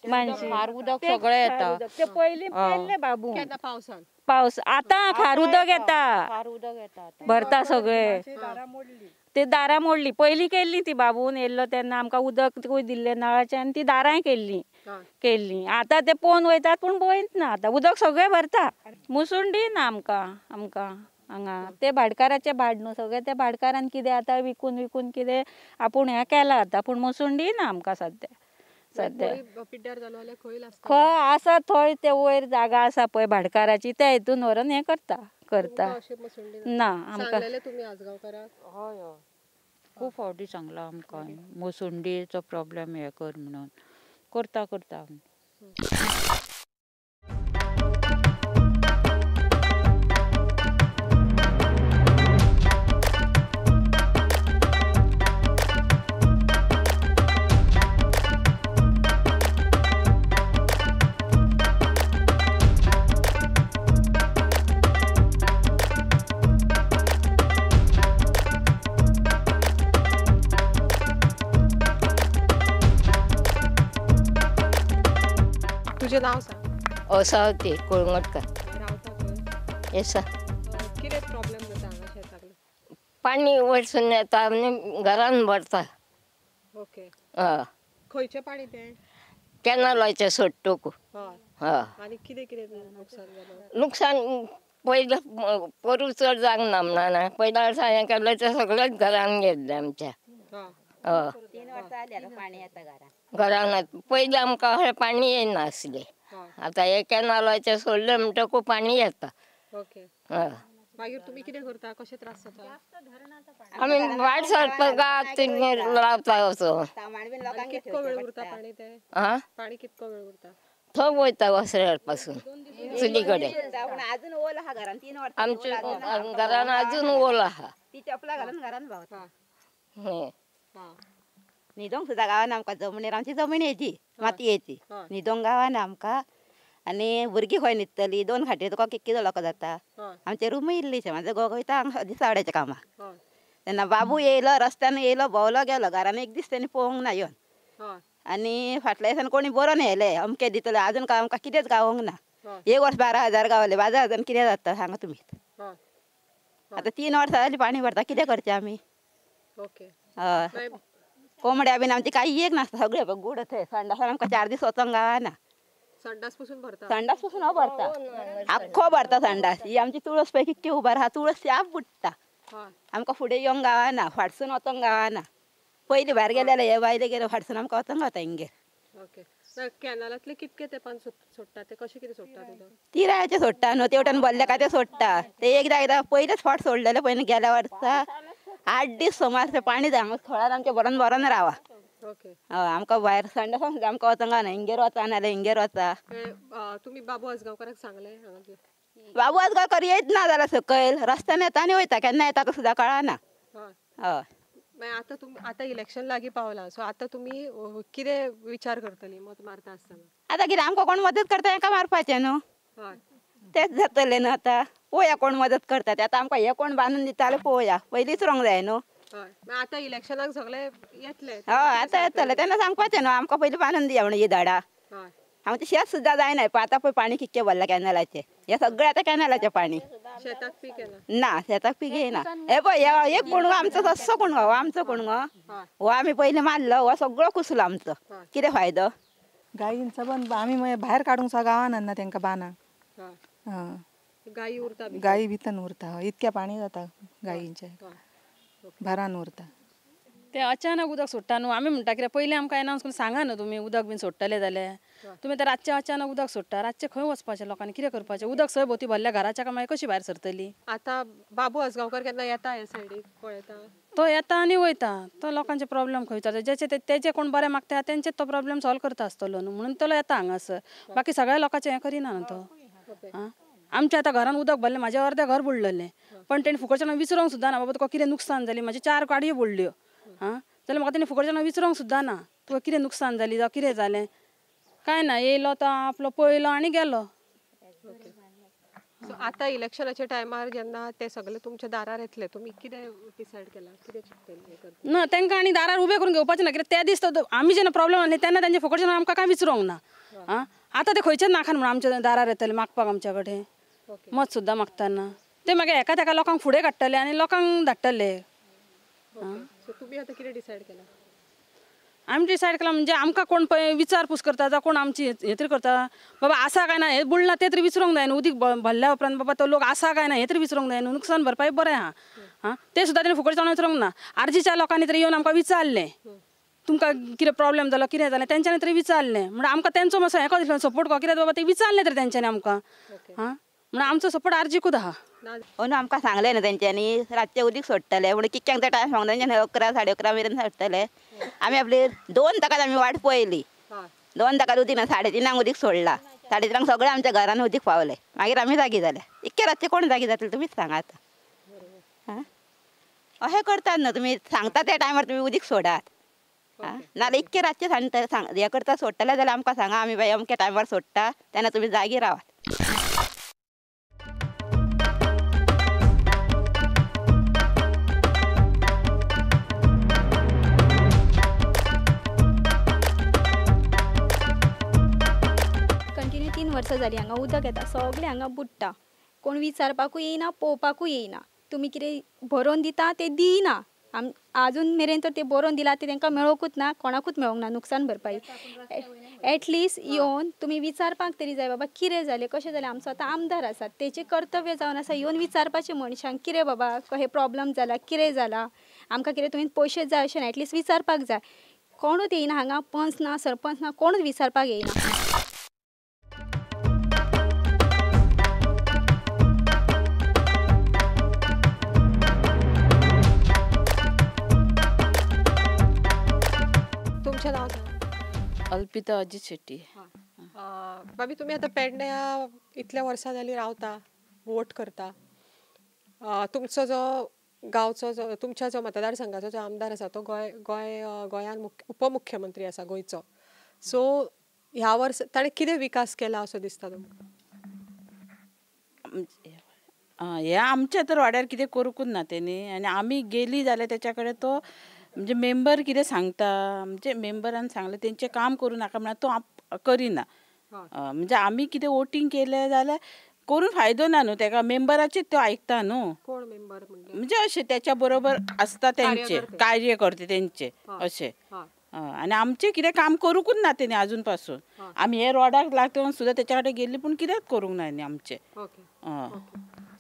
मानशे खार उदक सगळें येता, ते पयलीं पयले बाबू पावसान पावस आतां खार उदक येता, भरता सगळें. ते दारां मोडली, पयलीं केल्ली ती बाबून येयल्लो तेन्ना आमकां उदक दिल्लें नळाचें आनी ती दारांय केल्ली केल्ली. आतां ते पोवन वयतात पूण पळयत ना, आतां उदक सगळें भरता. मुसुंडी ना आमकां, आमकां हांगा ते भाटकाराचें भाड न्हू सगळें, ते भाटकारान कितें आतां विकून विकून कितें आपूण हें केलां आतां, पूण मुसुंडी ना आमकां सद्या सद्या. खंय आसा थंय ते वयर जागा आसा पळय भाटकाराची, त्या हितून व्हरून हें करता करता ना आमकां. हय हय, खूब फावटी सांगलां आमकां मोसुंडीचो प्रॉब्लेम हें कर म्हणून, करता करता. तुझें नांव सांग. असावती कोळंगटकर. रावता खंय? येसा. कितें प्रॉब्लेम जाता हांगा शेताक? पाणी वयरसून येता आनी घरान भरता. ओके. हय. खंयचें पाणी तें? कॅनलाचें सोडटकू. हय. आनी कितें कितें नुकसान जालें? नुकसान पयलें पोरूं चड जावंक ना म्हणा, पयल्या वर्सा हें केल्लें तें सगळेंच घरान गेल्लें आमच्या. हय. 3 वर्सां जालीं पाणी येता घरान. घरान पयलीं आमकां अशें पाणी येयनासलें, आतां हे कॅनलाचें सोडलें म्हणटकूच पाणी येता. ओके. हय. मागीर तुमी कितें करता, कशें त्रास जाता? आमी भायर सरपाक रावता असो. कितको वेळ उरता पाणी तें? आं, पाणी कितको वेळ उरता? थंय वयता वसऱ्यार पासून चुली कडेन. अजून ओल आहा घरान, 3 वर्सां आमच्या घरान अजून ओल आहा. ती चपला घालून घरान भोंवता. न्हिदोंक सुद्दां गांवान आमकां जमनीर, आमची जमीन हेजी मातयेची, न्हिदोंक गांवान आमकां. आनी भुरगीं खंय न्हिदतलीं? 2 खाटीर तुका कितलो लोक जाता. आमचे रुमूय इल्लीशे, म्हाजो घोव वयता हांगा दिसावड्याच्या कामाक, तेन्ना बाबू येयलो रस्त्यान येयलो भोंवलो गेलो, घरान एक दीस तेणी पळोवंक ना येवन. आनी फाटल्या दिसान कोणी बरोवन येयले अमकें दितले, आजून काय आमकां कितेंच गावोंक ना. एक वर्स 12,000 गावले, 12,000 कितें जाता सांगा तुमी? आतां 3 वर्सां जालीं पाणी भरता, कितें करचें आमी? हय. कोंबड्या बीन आमची काही एक नासता, सगळे गुड थंय संडासान आमकां 4 दीस वचोंक गावना. संडास पसून भरता? संडास पसून भरता, आख्खो भरता संडास. ही आमची तुळस पळय कितकी उबार आहा, तुळस साप बुडटा. आमकां फुडें येवंक गावना, फाटसून वचोंक गावना. पयलीं भायर गेले हे बायले गेले, फाटसून आमकां वचोंक गावता हिंगेर. ओके. कॅनलांतले कितके तेंपान सोडटा ते, कशें कितें सोडटा? तिरायचे सोडटा न्हू, तेवटेन भरले काय ते सोडटा. ते एकदां एकदां पयलेच फावट सोडलेले पयलीं गेल्या वर्सा 8 दीस सोमार ते पाणी हांगा थळार आमच्या भरोन भरोन रावा. हय आमकां भायर संडासान सुद्दां आमकां वचोंक गावना, हिंगेर वचा नाल्यार हिंगेर वचा. तुमी बाबू आजगांवकाराक सांगलें? बाबू आजगांवकार येत ना जाल्यार सकयल रस्त्यान येता आनी वयता, केन्ना येता तो सुद्दां कळना. हय मागीर आतां तुमी आतां इलेक्शन लागीं पावलां, सो आतां तुमी कितें विचार करतली मत मारता आसतना? आतां कितें आमकां कोण मदत करता हेका मारपाचें न्हू, तेंच जातलें न्हू. आतां पळोवया कोण मदत करता तें, आतां आमकां हें कोण बांदून दिता जाल्यार पळोवया, पयलींच रोंग जाय न्हू. आतां इलेक्शनाक सगळे येतले? हय आतां येतले तेन्ना सांगपाचें न्हू आमकां पयलीं बांदून दिया म्हणून ही झाडां. आमचें शेत सुद्दां जायना, पण आतां पळय पाणी कितकें भरलां कॅनलाचें, हें सगळें आतां कॅनलाचें पाणी. शेताक पीक येना? ना शेताक पीक येना. हे पळय एक कुणगो आमचो सस्सो कुणगो, हो आमचो कुणगो, हो आमी पयलीं मारलो, हो सगळो कुसलो आमचो, कितें फायदो? गायींचो पण आमी मागीर भायर काडूंक सुद्दां गावान ना तेंकां बांदांक. गायी उरता? गायी भितर उरता, इतकें पाणी जाता गायींचें, भरान उरता. ते अचानक उदक सोडटा न्हू, आमी म्हणटा कित्याक पयलीं आमकां एनावन्स करून सांगा न्हू तुमी उदक बीन सोडटले जाल्यार, तुमी आतां रातचें अचानक उदक सोडटा, रातचें खंय वचपाचें लोकांनी, कितें करपाचें? उदक सय भोंवती भरल्या घराच्या काय मागीर कशी भायर सरतली? आतां बाबू आजगांवकार केन्ना येता हे सायडीक पळयता? तो येता आनी वयता, तो लोकांचे प्रॉब्लम खंय विचारता, जेचे तेजे कोण बरें मागता तेंचे तो प्रॉब्लम सॉल्व करता आसतलो न्हू, म्हणून तो येता हांगासर, बाकी सगळ्या लोकांचें हें करिना न्हू तो. आं आमच्या आतां घरान उदक भरलें, म्हाजें अर्दें घर बुडलेलें, पण तेणी फुकटच्यान विचारूंक सुद्दां ना बाबा तुका कितें नुकसान जालें, म्हाजे 4 गाडयो बुडल्यो. आं जाल्यार म्हाका तेणी फुकटच्यान विचारूंक सुद्दां ना तुका कितें नुकसान जाली जावं कितें जालें, कांय ना, येयलो तो आपलो पळयलो आनी गेलो. सो आतां इलेक्शनाच्या टायमार जेन्ना ते सगळे तुमच्या दारार येतले, तुमी कितें डिसायड केलां, कितें चिंततले? ना तांकां आनी दारार उबें करून घेवपाचें ना, कित्याक त्या दीस आमी जेन्ना प्रॉब्लम आसले तेन्ना तेंचे फुकटच्यान आमकां कांय विचारूंक ना. आं आतां ते खंयच्याच नाखान म्हणून आमच्या दारार येतले मागपाक, आमच्या कडेन मत सुद्दां मागतना ते मागीर एका तेका लोकांक फुडें काडटले आनी लोकांक धाडटले. सो तुमी आतां कितें डिसायड केलां? आमी डिसायड केलां म्हणजे आमकां कोण पळय विचारपूस करता जावं कोण आमची हें तरी करता बाबा आसा काय ना हें बुडलां तें तरी विचारूंक जाय न्हू, उदीक भरल्या उपरांत बाबा तो लोक आसा काय ना हें तरी विचारूंक जाय न्हू, नुकसान भरपाई बरें आहा. आं तें सुद्दां तेणी फुकट जावन विचारूंक ना, आरजीच्या लोकांनी तरी येवन आमकां विचारलें तुमकां कितें प्रॉब्लम जालो कितें जालें तेंच्यांनी तरी विचारलें, म्हणून आमकां तेंचो मातसो हें कसो दिसलो सपोर्ट को कित्याक बाबा ते विचारलें तरी तेंच्यांनी आमकां. आं म्हणून आमचो सपोर्ट आरजीकूच आहा. अंदू आमकां सांगलें न्हू तेंच्यांनी रातचें उदीक सोडटले म्हणून, कितक्यांक ते टायम सांगता तेंच्यांनी 11 साडे 11 मेरेन सोडटले. आमी आपली 2 ताकात आमी वाट पळयली, 2 ताकात उदीक ना, 3:30 उदीक सोडला, 3:30 सगळें आमच्या घरान उदीक पावलें, मागीर आमी जागी जाले. इतके रातचें कोण जागी जातले तुमीच सांगा आतां. आं अशें करतात न्हू तुमी, सांगता त्या टायमार तुमी उदीक सोडात, आं नाल्यार इतके रातचें सांगता सांग हें करता सोडटले जाल्यार आमकां सांगा, आमी बाय अमक्या टायमार सोडटा तेन्ना तुमी जागी रावात. कंटिन्यू 3 वर्सां जालीं हांगा उदक येता, सगळें हांगा बुडटा, कोण विचारपाकूय येयना, पळोवपाकूय येयना, तुमी कितें बरोवन दिता तें दिना, आजून मेरेन तर ते बरोवन दिला ते तांकां मेळोकूच ना, कोणाकूच मेळोंक ना नुकसान भरपाई. एटलिस्ट येवन तुमी विचारपाक तरी जाय बाबा कितें जालें कशें जालें. आमचो आतां आमदार आसा, तेचें कर्तव्य जावन आसा येवन विचारपाचें मनशांक कितें बाबा कशें प्रॉब्लम जाला कितें जाला, आमकां कितें तुमी पयशे जाय अशें ना, एटलिस्ट विचारपाक जाय. कोणूच येयना हांगा, पंच ना सरपंच ना, कोणूच विचारपाक येयना. अल्पिता अजित शेट्टी. बाबी तुमी आतां पेडण्या इतल्या वर्सां जालीं रावता, वोट करता, तुमचो जो गांवचो जो तुमच्या जो मतदारसंघाचो जो आमदार आसा तो गोंय गोंय गोंयान उपमुख्यमंत्री आसा गोंयचो, सो ह्या वर्सा ताणें कितें विकास केला असो दिसता तुमकां? हे आमच्या तर वाड्यार कितें करूंकूच ना तेणी, आनी आमी गेली जाल्यार तेच्या कडेन तो म्हणजे मेंबर कितें सांगता, म्हणजे मेंबरान सांगलें तेंचें काम करूं नाका म्हणल्यार तो करिना, म्हणजे आमी कितें वोटींग केलें जाल्यार करून फायदो ना न्हू तेका, मेंबराचेच तो आयकता न्हू. कोण मेंबर म्हणजे अशें तेच्या बरोबर आसता तेंचे कार्यकर्ते तेंचे अशें, आनी आमचें कितें काम करूंकूच ना तेणी आजून पासून. आमी हे रोडाक लागून सुद्दां तेच्या कडेन गेल्ली पूण कितेंच करूंक ना न्ही आमचें.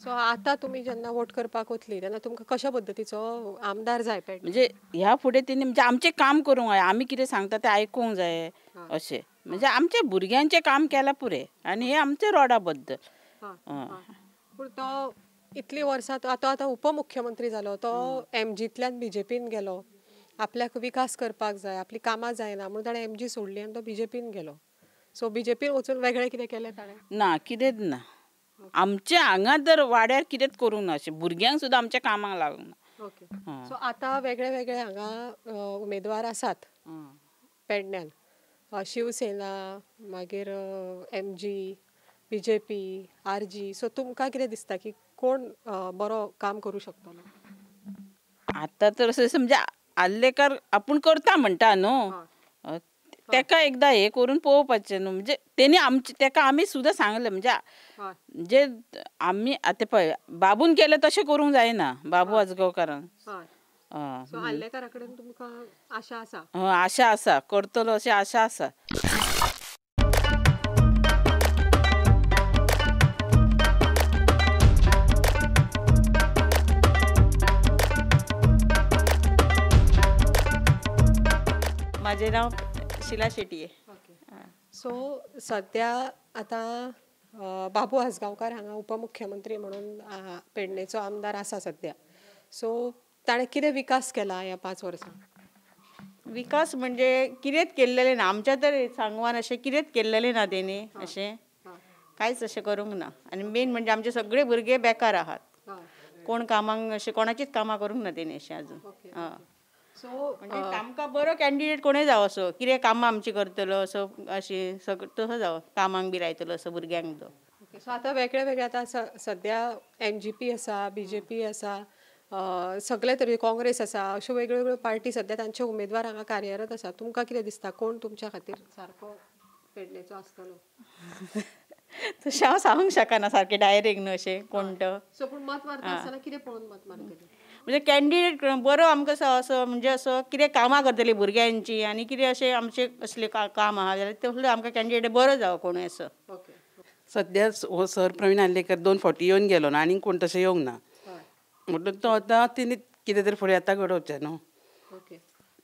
सो आतां तुमी जेन्ना वोट करपाक वतली तेन्ना तुमकां कशा पद्दतीचो आमदार जाय पेडणे? म्हणजे ह्या फुडें तेणी म्हणजे आमचें काम करूंक जाय, आमी कितें सांगता तें आयकूंक जाय अशें, म्हणजे आमच्या भुरग्यांचें काम केलां पुरें, आनी हें आमचें रोडा बद्दल. पूण तो इतलीं वर्सां तो आतां आतां उपमुख्यमंत्री जालो, तो एमजींतल्यान बीजेपीन गेलो, आपल्याक विकास करपाक जाय, आपली कामां जायना म्हणून ताणें एमजी सोडली आनी तो बीजेपीन गेलो. सो बीजेपीन वचून वेगळें कितें केलें ताणें? ना, कितेंच ना. आमच्या हांगा तर वाड्यार कितेंच करूंक ना, अशें भुरग्यांक सुद्दां आमच्या कामाक लागूंक ना. ओके, सो आतां वेगळे वेगळे हांगा उमेदवार आसात पेडण्यान, शिवसेना, मागीर MG, BJP, RG. So तुमकां कितें दिसता की कोण बरो काम करूं शकतलो? आतां तर अशें समजा आर्लेकर आपूण करता म्हणटा न्हू, तेका एकदां हें करून पळोवपाचें न्हू. म्हणजे तेणी आमचें तेका आमी सुद्दां सांगलें, म्हणजे जे आमी आतां पळय बाबून केलें तशें करूंक जायना, बाबू आजगांवकारान. सो आर्लेकरा कडेन तुमकां आशा आसा? हय, आशा आसा, करतलो अशी आशा आसा. माझे नाव शिला शेट्ये. सो सद्या आतां बाबू आजगांवकार हांगा उपमुख्यमंत्री म्हणून पेडणेचो आमदार आसा सद्या. सो ताणें कितें विकास केला ह्या 5 वर्सां? विकास म्हणजे कितेंच केल्लेलें ना आमच्या तर सांगवान, अशें कितेंच केल्लेलें ना तेणी, अशें कांयच अशें करूंक ना. आनी मेन म्हणजे आमचे सगळे भुरगे बेकार आहात, कोण कामांक अशें कोणाचीच कामां करूंक ना तेणी अशें अजून. सो म्हणजे आमकां बरो कॅन्डिडेट कोणूय जावो असो कितें कामां आमची करतलो असो अशें सगळं तसो जावो, कामांक बी लायतलो असो भुरग्यांक तो. सो आतां वेगळे वेगळे आतां सद्या एमजीपी आसा, बीजेपी आसा, सगळे तरे काँग्रेस आसा, अश्यो वेगळ्यो वेगळ्यो पार्टी सद्या तांचे उमेदवार हांगा कार्यरत आसा. तुमकां कितें दिसता कोण तुमच्या खातीर सारको पेडणेचो आसतलो? तशें हांव सांगूंक शकना सारकें डायरेक्ट न्हू अशें कोण तो. सो पूण मत मारता आसतना कितें पळोवन मत मारतले? म्हणजे कॅन्डिडेट बरो आमकां असो म्हणजे असो कितें कामां करतली भुरग्यांची आनी कितें अशें आमचें असलें काम आहा जाल्यार तसलो आमकां कॅन्डिडेट बरो जावो कोणूय असो. सद्या हो सर प्रवीण आर्लेकर 2 फावटी येवन गेलो ना, आनीक कोण तशें येवंक ना, म्हणटून तो आतां तेणी कितें तरी फुडें आतां घडोवचें न्हू,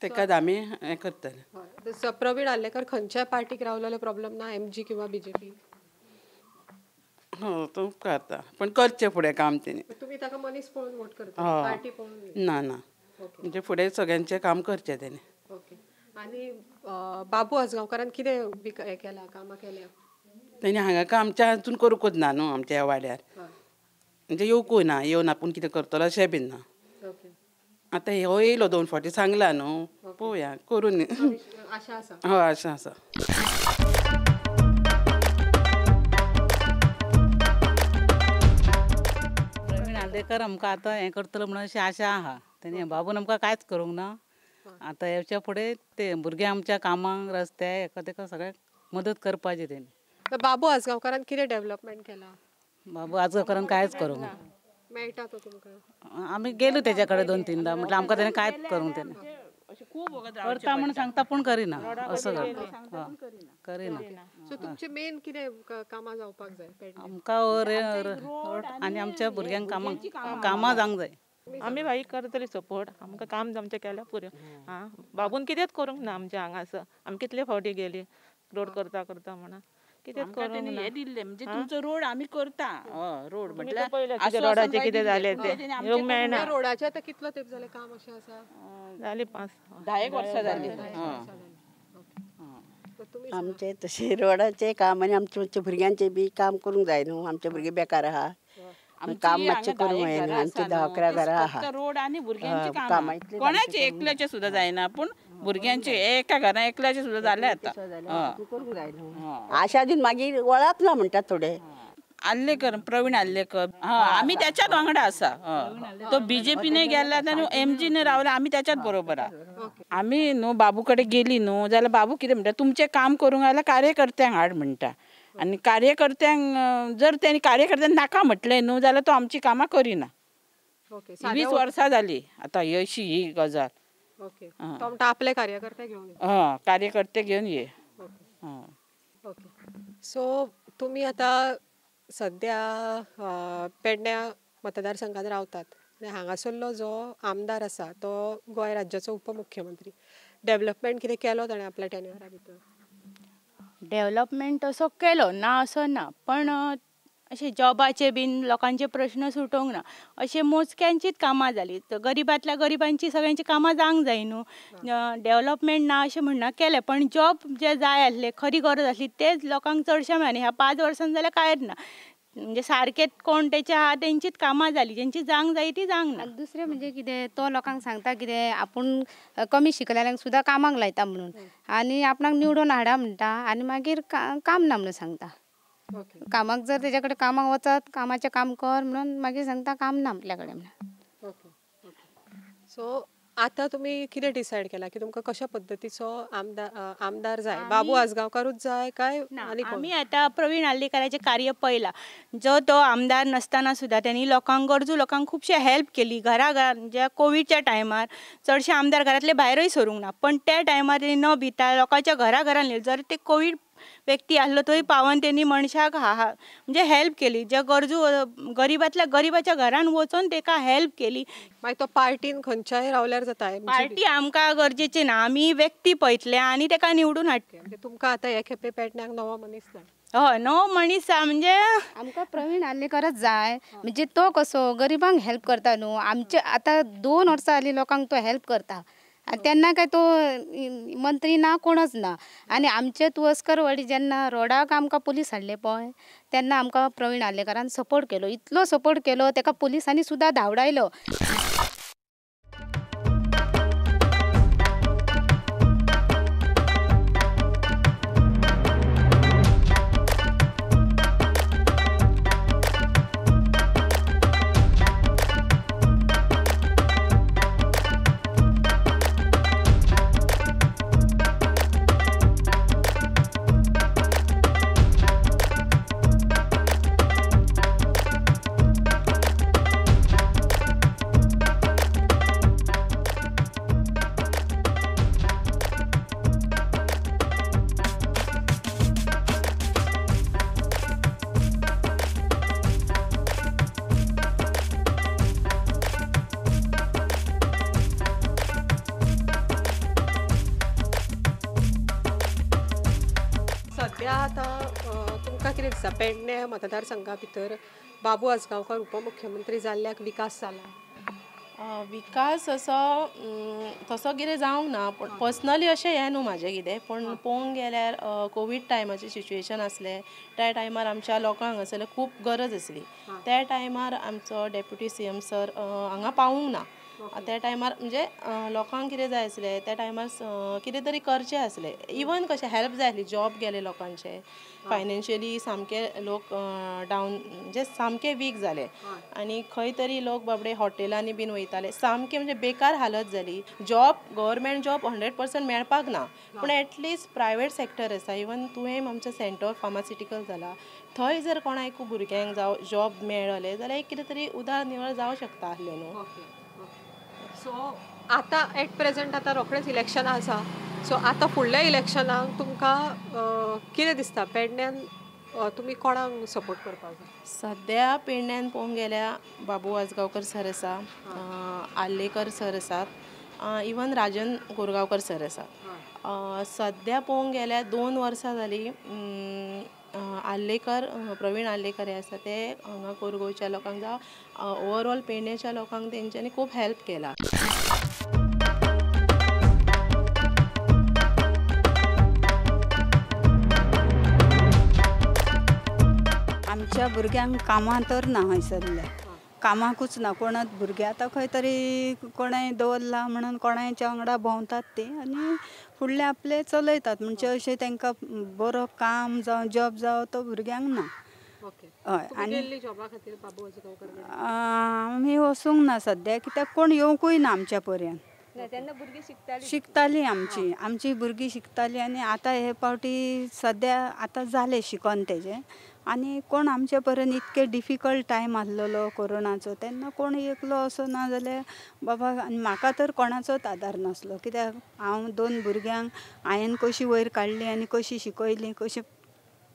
तेकाच आमी हें करतले. प्रवीण आर्लेकर खंयच्याय पार्टीक रावलो जाल्यार प्रॉब्लम ना, एमजी किंवा बीजेपी? हो, तो उपकारता, पण करचें फुडें काम तेणी. तुमी ताका मनीस पळोवन वोट करता, पार्टी पळोवन ना? ना, म्हणजे फुडें सगळ्यांचें काम करचें तेणी. ओके, आनी बाबू आजगांवकारान कितें हें केलां, कामां केल्या तेणी हांगा काम आमच्या अजून करूंकच ना न्हू, आमच्या ह्या वाड्यार म्हणजे येवकूय ना, येवन आपूण कितें करतलो अशें बीन ना. आतां हो येयलो 2 फावटी सांगला न्हू, पळोवया करून. आशा आसा? हय, आशा आसा. प्रवीण आर्लेकर आमकां आतां हें करतलो म्हणून अशी आशा आहा. तेणी बाबून आमकां कांयच करूंक ना. आतां येवच्या फुडें ते भुरगे आमच्या कामांक रस्त्या हेका तेका सगळ्याक मदत करपाची तेणी. बाबू आजगांवकारान कितें डेव्हलपमेंट केलां? बाबू आजगांवकारान कांयच करूंक ना. मेळटा तो तुमकां? आमी गेलो तेच्या कडेन 2-3दा, म्हटल्यार आमकां तेणें कांयच करूंक तेणें करता म्हूण सांगता पूण करिना, असो करता, करिना. सो तुमचें मेन कितें कामां जावपाक जाय? आमकां रोड आनी आमच्या भुरग्यांक कामां जावंक जाय. आमी भाई करतली सपोर्ट, आमकां काम आमचें केल्यार पुरो. आं, बाबून कितेंच करूंक ना आमच्या हांगासर, आमी कितले फावटी गेली रोड करता करता म्हणून कितेंच करूंक ना. हें दिल्लें म्हणजे तुमचो रोड आमी करता, रोड म्हटल्यार रोडाचें कितें जालें तें येवंक मेळना. रोडाचें आतां कितलो तेंप जालें काम अशें आसा? जालीं 5-10 वर्सां जालीं. आमचें तशें रोडाचें काम आनी आमचें मातशें भुरग्यांचें बी काम करूंक जाय न्हू, आमचे भुरगे बेकार आहा, काम मातशें करूंक जाय न्हू. आमचे 10-11 घरां आहा, रोड आनी भुरग्यांचें काम कोणाचें एकल्याचें सुद्दां जायना, पूण भुरग्यांचे एका घरान एकल्याचें सुद्दां जालें आतां करूंक जाय न्हू. आशा दिवन मागीर वळख ना म्हणटात थोडे. आर्लेकर, प्रवीण आर्लेकर, आमी त्याच्याच वांगडा आसा. तो बीजेपीने गेला आनी एमजीने रावला, आमी त्याच्याच बरोबर आहा. आमी न्हू बाबू कडेन गेली न्हू जाल्यार बाबू कितें म्हणटा, तुमचें काम करूंक जाल्यार कार्यकर्त्यांक हाड म्हणटा, आनी कार्यकर्त्यांक जर तेणी कार्यकर्त्यांक नाका म्हटलें न्हू जाल्यार तो आमची कामां करिना. 20 वर्सां जाली आतां अशी ही गजाल. तो म्हणटा आपले कार्यकर्ते घेवन ये. हय, कार्यकर्ते घेवन ये. ओके, सो तुमी आतां सद्या पेडण्या मतदारसंघात रावतात आनी हांगासरलो जो आमदार आसा तो गोंय राज्याचो उपमुख्यमंत्री, डेव्हलपमेंट कितें केलो ताणें आपल्या टेन्युअरा भितर? डेव्हलपमेंट असो केलो ना असो ना, पण अशें जॉबाचे बीन लोकांचे प्रश्न सुटोवंक ना. अशें मोजक्यांचीच कामां जालीं. गरिबांतल्या गरिबांची सगळ्यांची कामां जावंक जाय न्हू. डेवलपमेंट ना अशें म्हणना, केलें, पण जॉब जे जाय आसले, खरी गरज आसली तेच लोकांक चडशें मेळना. ह्या 5 वर्सांत जाल्यार कांयच ना. म्हणजे सारकें कोण तेचे आहा तेंचीच कामां जालीं, जेंची जावंक जाय ती जावंक ना. दुसरें म्हणजे कितें, तो लोकांक सांगता कितें आपूण कमी शिकलेल्यांक सुद्दां कामाक लायता म्हणून, आनी आपणाक निवडून हाडा म्हणटा, आनी मागीर काम ना म्हणून सांगता. कामाक जर तेज्या कडेन कामाक वचत, कामाचें काम कर म्हणून मागीर सांगता काम ना आपल्या कडेन म्हणून. सो आतां तुमी कितें डिसायड केलां की तुमकां कशा पद्दतीचो आमदार जाय? बाबू आजगांवकारूच जाय काय आनी? आमी आतां प्रवीण आर्लेकाराचें कार्य पळयलां. जो तो आमदार नासतना सुद्दां त्यांनी लोकांक, गरजू लोकांक खुबशे हेल्प केली. घरा घरा ज्या कोविडच्या टायमार चडशे आमदार घरांतले भायरूय सरूंक ना, पण त्या टायमार तेणी न भिता लोकांच्या घरा घरान जर ते कोवीड व्यक्ती आसलो थंय पावन तेणी मनशाक म्हणजे हेल्प केली. ज्या गरजू गरिबांतल्या गरिबाच्या घरान वचून तेका हेल्प केली. मागीर तो पार्टीन खंयच्याय रावल्यार जाता? पार्टी आमकां गरजेची ना, आमी व्यक्ती पळयतले आनी तेका निवडून हाडटले. तुमकां आतां हे खेपे पेडण्याक नवो मनीस जाय? हय, नवो मनीस म्हणजे आमकां प्रवीण आर्लेकरच जाय. म्हणजे तो कसो गरिबांक हेल्प करता न्हू. आमचे आतां 2 वर्सां जालीं लोकांक तो हेल्प करता, आनी तेन्ना काय तो मंत्री ना, कोणच ना. आनी आमचे तुवस्करवाडी जेन्ना रोडाक आमकां पुलीस हाडले पळय, तेन्ना आमकां प्रवीण आर्लेकारान सपोर्ट केलो, इतलो सपोर्ट केलो तेका पुलिसांनी सुद्दां धांवडायलो. सध्या आतां तुमकां कितें दिसता, पेडणे मतदारसंघा भितर बाबू आजगांवकार उपमुख्यमंत्री जाल्ल्याक विकास जाला? विकास असो तसो कितें जावंक ना, पूण पर्सनली अशें हें न्हू म्हाजें कितें, पूण पळोवंक गेल्यार कोवीड टायमाचें सिच्युएशन आसलें त्या टायमार आमच्या लोकांक हांगासरलें खूब गरज आसली. त्या टायमार आमचो डेप्युटी CM sir हांगा पावूंक ना. त्या टायमार म्हणजे लोकांक कितें जाय आसलें त्या टायमार कितें तरी करचें आसलें, इवन कशें हेल्प जाय आसली, जॉब गेले लोकांचे, फायनान्शियली सामके लोक डावन म्हणजे सामके वीक जाले, आनी खंय तरी लोक बाबडे हॉटेलांनी बीन वयताले, सामके म्हणजे बेकार हालत जाली. जॉब गव्हर्मेंट जॉब 100% मेळपाक ना, पूण एटलिस्ट प्रायवेट सेक्टर आसा. इवन तुवें आमचें सेंटर फार्मास्युटिकल जाला, थंय जर कोणाक भुरग्यांक जावं जॉब मेळ्ळें जाल्यार एक कितें तरी उदार निवळ जावं शकता आसलें न्हू. सो आतां एट प्रेजेंट आतां रोखडेंच इलेक्शन आसा, सो आतां फुडल्या इलेक्शनाक तुमकां कितें दिसता, पेडण्यान तुमी कोणाक सपोर्ट करपाक जाय? सद्या पेडण्यान पळोवंक गेल्यार बाबू आजगांवकर सर आसा, आर्लेकर सर आसात, इवन राजन कोरगांवकर सर आसात. सद्या पळोवंक गेल्यार 2 वर्सां जालीं आर्लेकर, प्रवीण आर्लेकर हे आसा ते हांगा कोरगांवच्या लोकांक जावं ओवरऑल पेडण्याच्या लोकांक तेंच्यांनी खूब हेल्प केला. आमच्या भुरग्यांक कामां तर ना हयसरल्या, कामाकूच ना कोणाच. भुरगे आतां खंय तरी कोणें दवरला म्हणून कोणाच्या वांगडा भोंवतात ती आनी फुडलें आपलें चलयतात. म्हणजे अशें तांकां बरो काम जावं जॉब जावं तो भुरग्यांक ना. हय, आनी आमी वचूंक ना सद्या, कित्याक कोण येवंकूय ना आमच्या पर्यंत. शिकताली आमची आमची भुरगीं शिकताली, आनी आतां हे पावटी सद्या आतां जालें शिकोन तेजें, आनी कोण आमचे पर्यंत इतके डिफिकल्ट टायम आसलेलो कोरोनाचो तेन्ना कोण एकलो असो ना जाल्यार बाबा. आनी म्हाका तर कोणाचोच आदार नासलो, कित्याक हांव 2 भुरग्यांक हांवें कशी वयर काडली आनी कशी शिकयली कशी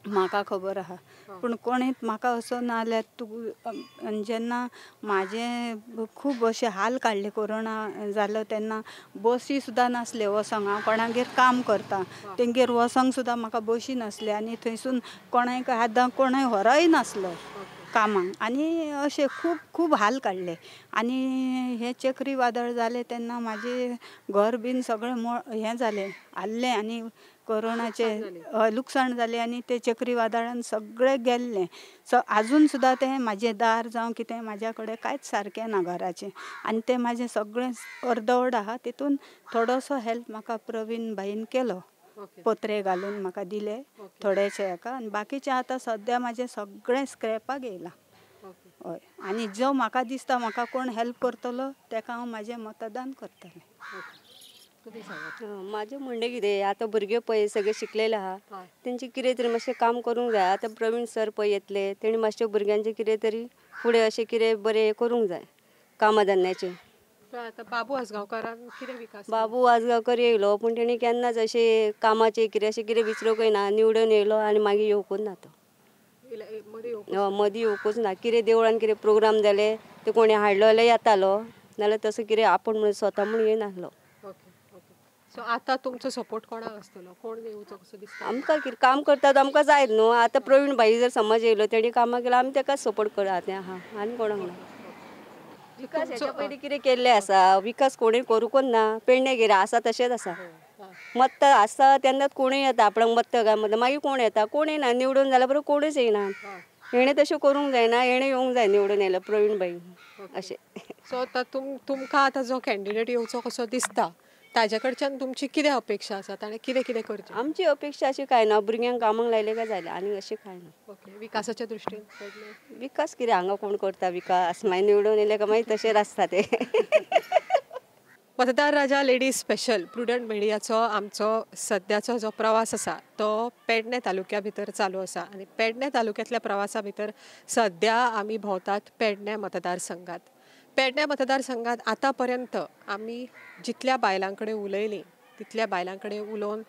म्हाका खबर आहा. पूण कोणेच म्हाका असो ना जाल्यार तूं जेन्ना म्हाजें खूब अशे हाल काडले कोरोना जालो तेन्ना बसी सुद्दां नासल्यो वचोंक. हांव कोणागेर काम करता तेंगेर वचोंक सुद्दां म्हाका बशी नासल्यो, आनी थंयसून कोणाक आदां कोणूय व्हरय नासलो. कामांक आनी अशें खूब खूब हाल काडले. आनी हें चक्री वादळ जालें तेन्ना म्हाजें घर बीन सगळें हें जालें हाल्लें आनी कोरोनाचें लुकसाण जालें आनी तें चक्री वादळान सगळें गेल्लें. सो आजून सुद्दां तें म्हाजें दार जावं कितें म्हाज्या कडेन कांयच सारकें ना घराचें आनी तें म्हाजें सगळें अर्दवट आहा. तितून थोडोसो हेल्प म्हाका प्रवीण भाईन केलो, पत्रे घालून म्हाका दिले थोडेशे हाका आनी बाकीचें आतां सद्या म्हाजें सगळें स्क्रॅपाक येयलां. हय, आनी जो म्हाका दिसता म्हाका कोण हेल्प करतलो तेका हांव म्हाजें मतदान करतलें. म्हाजें म्हणणें कितें, आतां भुरगे पळय सगळे शिकलेले आहा, तेंचें कितें तरी मातशें काम करूंक जाय. आतां प्रवीण सर पळय येतले, तेणी मातशें भुरग्यांचें कितें तरी फुडें अशें कितें बरें करूंक जाय कामां धंद्याचें. आतां बाबू आजगांवकारान कितें विकास? बाबू आजगांवकर येयलो पूण तेणी केन्नाच अशें कामाचें कितें अशें कितें विचारूंकय ना, निवडून येयलो आनी मागीर येवकूच ना तो, मदीं येवकूच ना. कितें देवळान कितें प्रोग्राम जाले ते कोणी हाडलो जाल्यार येतालो, नाल्यार तसो कितें आपूण म्हणून स्वता म्हणून येयनासलो. सो आतां तुमचो सपोर्ट कोणाक आसतलो, कोण येवचो कसो दिसता? आमकां कितें काम करतात आमकां जायत न्हू. आतां प्रवीण भाई जर समज येयलो तेणी कामां केल्यार आमी तेकाच सपोर्ट करता आहा, आनी कोणाक ना. विकास हेच्या पयलीं कितें केल्लें आसा, विकास कोणूय करूंकच ना. पेडणे कितें आसा तशेंच आसा, मत्त आसा तेन्नाच कोणूय येता आपणाक मत्त काय मत्त, मागीर कोण येता कोण येना, निवडून जाल्यार बरोबर कोणूच येयना. हेणें तशें करूंक जायना, हेणें येवंक जाय निवडून येयलो प्रवीण भाई अशें. सो आतां तुमकां आतां जो कॅन्डिडेट येवचो कसो दिसता ताज्या कडच्यान तुमची कितें अपेक्षा आसा, ताणें कितें कितें करचें? आमची अपेक्षा अशी कांय ना, भुरग्यांक कामाक लायलें काय जालें आनी अशें कांय ना. ओके, विकासाच्या दृश्टीन विकास कितें हांगा कोण करता विकास, मागीर निवडून येयले काय मागीर तशें आसता तें. मतदार राजा लेडीज स्पेशल प्रुडंट मिडियाचो आमचो सद्याचो जो प्रवास आसा तो पेडणे तालुक्या भितर चालू आसा आनी पेडणे तालुक्यांतल्या प्रवासा भितर सद्या आमी भोंवतात पेडणे मतदारसंघात. पेडणे मतदारसंघात आतां पर्यंत आमी जितल्या बायलां कडेन उलयलीं तितल्या बायलां कडेन उलोवन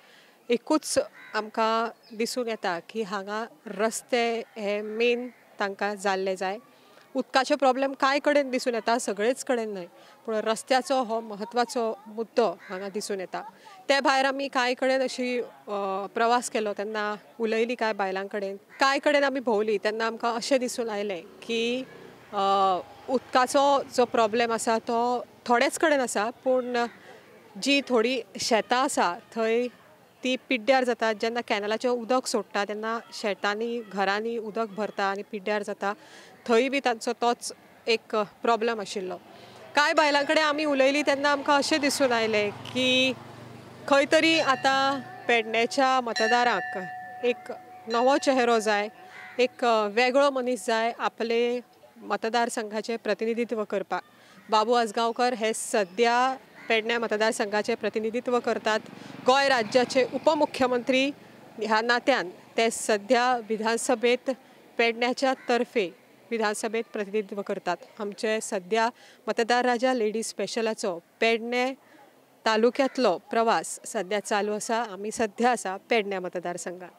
एकूच आमकां दिसून येता की हांगा रस्ते हे मेन तांकां जाल्ले जाय. उदकाचे प्रॉब्लेम कांय कडेन दिसून येता, सगळेच कडेन न्हय, पूण रस्त्याचो हो म्हत्वाचो मुद्दो हांगा दिसून येता. ते भायर आमी कांय कडेन अशी प्रवास केलो तेन्ना उलयली कांय बायलां कडेन, कांय कडेन आमी भोंवली तेन्ना आमकां अशें दिसून आयलें की उदकाचो जो प्रॉब्लेम आसा तो थोडेच कडेन आसा, पूण जी थोडी शेतां आसा थंय ती पिड्ड्यार जाता. जेन्ना कॅनलाचें उदक सोडटा तेन्ना शेतांनी घरांनी उदक भरता आनी पिड्ड्यार जाता, थंय बी तांचो तोच एक प्रॉब्लेम आशिल्लो. कांय बायलां कडेन आमी उलयली तेन्ना आमकां अशें दिसून आयलें की खंय तरी आतां पेडण्याच्या मतदारांक एक नवो चेहरो जाय, एक वेगळो मनीस जाय आपले मतदारसंघाचें प्रतिनिधित्व करपाक. बाबू आजगांवकर हे सद्या पेडण्या मतदारसंघाचें प्रतिनिधित्व करतात. गोंय राज्याचे उपमुख्यमंत्री ह्या नात्यान ते सद्या विधानसभेत पेडण्याच्या तर्फे विधानसभेत प्रतिनिधित्व करतात. आमचे सद्या मतदार राजा लेडीज स्पेशलाचो पेडणे तालुक्यांतलो प्रवास सद्या चालू आसा. आमी सद्या आसा पेडण्या मतदारसंघात.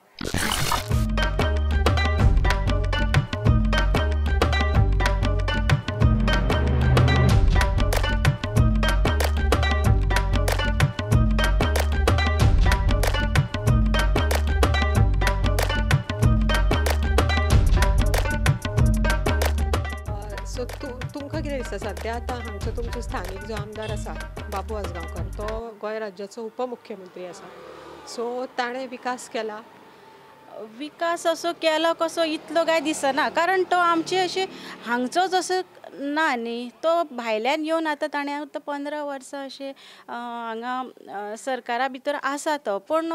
तुमकां कितें दिसता सद्या आतां हांगचो तुमचो स्थानीक जो आमदार आसा बाबू आजगांवकर तो गोंय राज्याचो उपमुख्यमंत्री आसा, सो ताणें विकास केला? विकास असो केला कसो इतलो काय दिसना, कारण तो आमचे अशे हांगचोच असो ना न्ही, तो भायल्यान येवन आतां ताणें आतां 15 वर्सां अशें हांगा सरकारा भितर आसा तो, पूण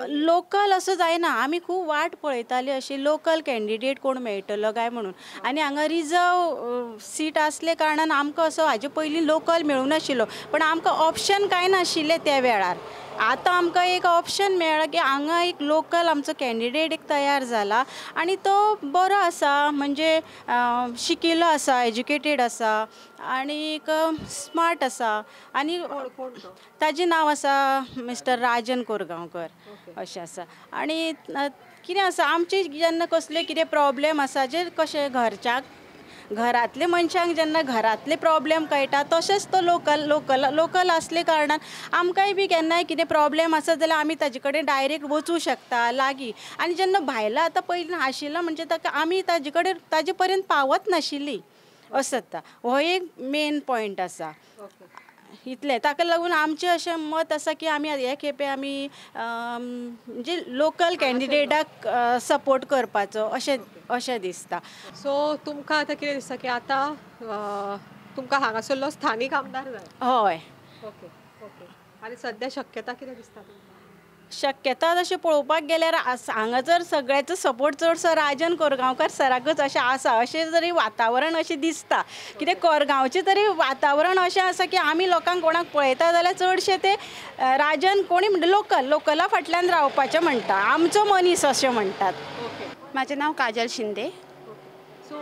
लोकल असो जायना. आमी खूब वाट पळयताली अशी लोकल कॅन्डिडेट कोण मेळटलो काय म्हणून, आनी हांगा रिजर्व सीट आसले कारणान आमकां असो हाजे पयलीं लोकल मेळूंक नाशिल्लो, पण आमकां ऑप्शन कांय नाशिल्लें त्या वेळार. आतां आमकां एक ऑप्शन मेळ्ळा की हांगा एक लोकल आमचो कॅन्डिडेट एक तयार जाला आनी तो बरो आसा, म्हणजे शिकिल्लो आसा, एज्युकेटेड आसा आनी एक स्मार्ट आसा आनी ताजें नांव आसा मिस्टर राजन कोरगांवकर अशें आसा. आनी कितें आसा आमचे जेन्ना कसले कितें प्रॉब्लेम आसा जे कशें घरच्याक घरांतले मनशांक जेन्ना घरांतले प्रॉब्लेम कळटा तशेंच तो लोकल लोकल लोकल आसले कारणान आमकांय बी केन्नाय कितें प्रॉब्लेम आसत जाल्यार आमी ताजे कडेन डायरेक्ट वचूं शकता लागीं. आनी जेन्ना भायला आतां पयलीं आशिल्लो म्हणजे ताका आमी ताजे कडेन ताजे पर्यंत पावत नाशिल्ली अशें जाता. हो एक मेन पॉयंट आसा इतलें. ताका लागून आमचें अशें मत आसा की आमी हे खेपे आमी म्हणजे लोकल कॅन्डिडेटाक सपोर्ट करपाचो अशें अशें दिसता. सो तुमकां आतां कितें दिसता की आतां तुमकां हांगासरलो स्थानीक आमदार जाय? हय. Okay okay. आनी सद्या शक्यता कितें दिसता तुमकां? शक्यता तशें पळोवपाक गेल्यार हांगा जर सगळ्याचो सपोर्ट चडसो राजन कोरगांवकार सराकच अशें आसा अशें जरी वातावरण अशें दिसता. कित्याक कोरगांवचें तरी वातावरण अशें आसा की आमी लोकांक कोणाक पळयता जाल्यार चडशे ते राजन कोणी म्हणटा लोकल लोकला फाटल्यान रावपाचें म्हणटा, आमचो मनीस अशें म्हणटात. म्हाजें नांव काजल शिंदे. सो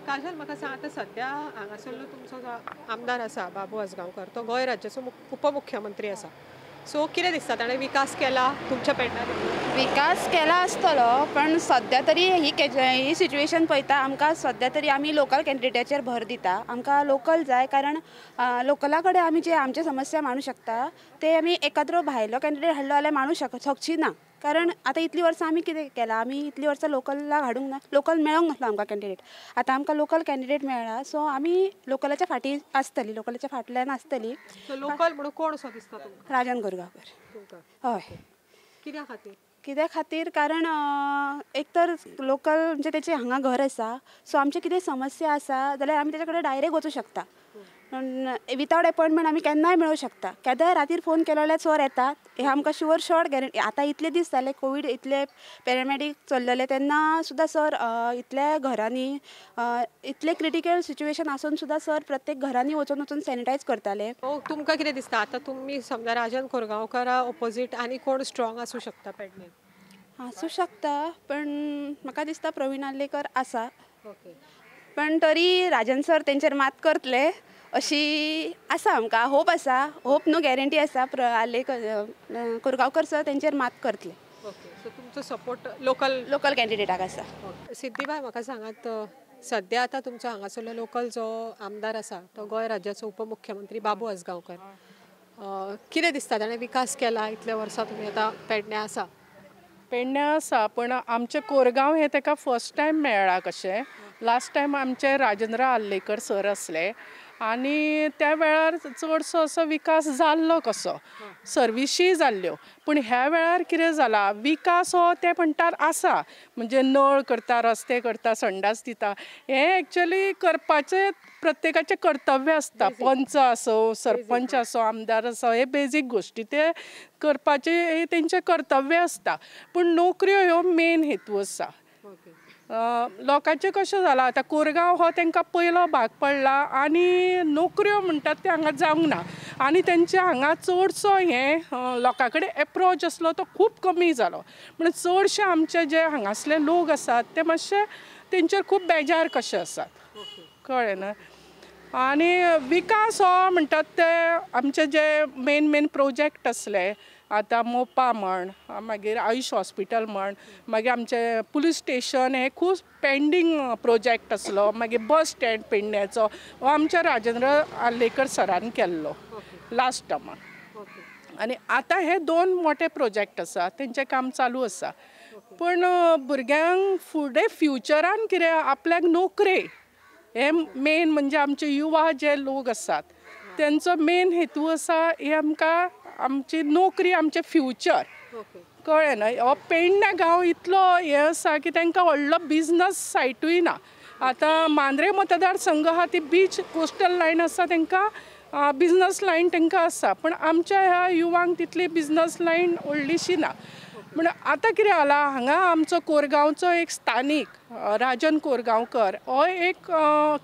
काजल म्हाका सांग आतां सद्या हांगासरलो तुमचो जो आमदार आसा बाबू आजगांवकर तो गोंय राज्याचो उपमुख्यमंत्री आसा. सो कितें दिसता ताणें विकास केला तुमच्या पेडण्यार? विकास केला आसतलो पण सद्या तरी ही सिच्युएशन पळयता आमकां सद्या तरी आमी लोकल कॅन्डिडेटाचेर भर दिता. आमकां लोकल जाय कारण लोकला कडेन आमी जे आमचे समस्या मांडू शकता ते आमी एकाद्रो भायलो कॅन्डिडेट हाडलो जाल्यार मांडू शकची ना. कारण आतां इतलीं वर्सां आमी कितें केलां, आमी इतलीं वर्सां लोकलाक हाडूंक ना, लोकल मेळोंक नासलो आमकां कॅन्डिडेट. आतां आमकां लोकल कॅन्डिडेट मेळ्ळा सो आमी लोकलाच्या फाटीं आसतली, लोकलाच्या फाटल्यान आसतली. लोकल म्हणून कोण असो दिसता तुमकां? राजन कोरगांवकर. हय. कित्या खातीर? कित्या खातीर कारण एक तर लोकल म्हणजे तेचें हांगा घर आसा सो आमचे कितें समस्या आसा जाल्यार आमी तेच्या कडेन डायरेक्ट वचूं शकता. वितावट अपॉयंटमेंट आमी केन्नाय मेळूं शकता. केदाय रातीर फोन केलो जाल्यार सर येतात हें आमकां शुअर शॉर्ट गॅरंटी. आतां इतले दीस जाले कोवीड इतले पॅरामॅडीक चल्लेले तेन्ना सुद्दां सर इतल्या घरांनी इतले क्रिटिकल सिच्युएशन आसून सुद्दां सर प्रत्येक घरांनी वचून वचून सॅनिटायज करताले. तुमकां कितें दिसता आतां तुमी समजा राजन कोरगांवकारा ओपोजीट आनी कोण स्ट्रॉंग आसूं शकता पेडण्यान? आसूं शकता पण म्हाका दिसता प्रवीण आर्लेकर आसा. पण तरी राजन सर तेंचेर मात करतले अशी आसा आमकां होप आसा. होप न्हू गॅरंटी आसा आर्लेकर कोरगांवकर सर तेंचेर मात करतले. ओके. सो तुमचो सपोर्ट लोकल लोकल कॅन्डिडेटाक आसा. सिद्धीबाय म्हाका सांगात सद्या आतां तुमचो हांगासरलो लोकल जो आमदार आसा तो गोंय राज्याचो उपमुख्यमंत्री बाबू आजगांवकर, कितें दिसता ताणें विकास केला इतल्या वर्सां तुमी आतां पेडण्यां आसा? पेडण्यां आसा पण आमचें कोरगांव हें ताका फर्स्ट टायम मेळ्ळां कशें. लास्ट टायम आमचे राजेंद्र आर्लेकर सर आसले आनी त्या वेळार चडसो असो विकास जाल्लो कसो, सर्विशीय जाल्ल्यो. पूण ह्या वेळार कितें जाला विकास हो ते म्हणटात आसा म्हणजे नळ करता, रस्ते करता, संडास दिता, हें एक्चुअली करपाचें प्रत्येकाचें कर्तव्य आसता. पंच आसूं, सरपंच आसूं, आमदार आसूं, हे बेजीक गोश्टी ते करपाचें तेंचें कर्तव्य आसता. पूण नोकऱ्यो ह्यो मेन हेतू आसा. लोकांचें कशें जालां आतां कोरगांव हो तांकां पयलो भाग पडला आनी नोकऱ्यो म्हणटात ते हांगा जावंक ना आनी तेंचे हांगा चडसो हें लोकां कडेन एप्रोच आसलो तो खूब कमी जालो. म्हणून चडशे आमचे जे हांगासले लोक आसात ते मातशे तेंचेर खूब बेजार कशे आसात, कळ्ळें न्हय. आनी विकास हो म्हणटात ते आमचे जे मेन मेन प्रोजेक्ट आसले आतां मोपा म्हण, मागीर आयुश हॉस्पिटल म्हण, मागीर आमचें पुलीस स्टेशन हे खूब पेंडींग प्रोजेक्ट आसलो, मागीर बस स्टँड पेडण्याचो हो आमच्या राजेंद्र आर्लेकर सरान केल्लो लास्ट टर्मान. आनी आतां हे दोन मोठे प्रोजेक्ट आसा तेंचें काम चालू आसा. पूण भुरग्यांक फुडें फ्युचरान कितें आपल्याक नोकरी हे मेन म्हणजे आमचे युवा जे लोक आसात तेंचो मेन हेतू आसा हे आमकां आमची नोकरी, आमचें फ्युचर, कळ्ळें न्हय. हो पेडण्या गांव इतलो हें आसा की तांकां व्हडलो बिजनस सायटूय ना. आतां मांद्रे मतदारसंघ आहा ती बीच कोस्टल लायन आसा तांकां बिजनस लायन तांकां आसा, पूण आमच्या ह्या युवांक तितली बिजनस लायन व्हडलीशी ना. म्हण आतां कितें जालां हांगा आमचो कोरगांवचो एक स्थानीक राजन कोरगांवकर हो एक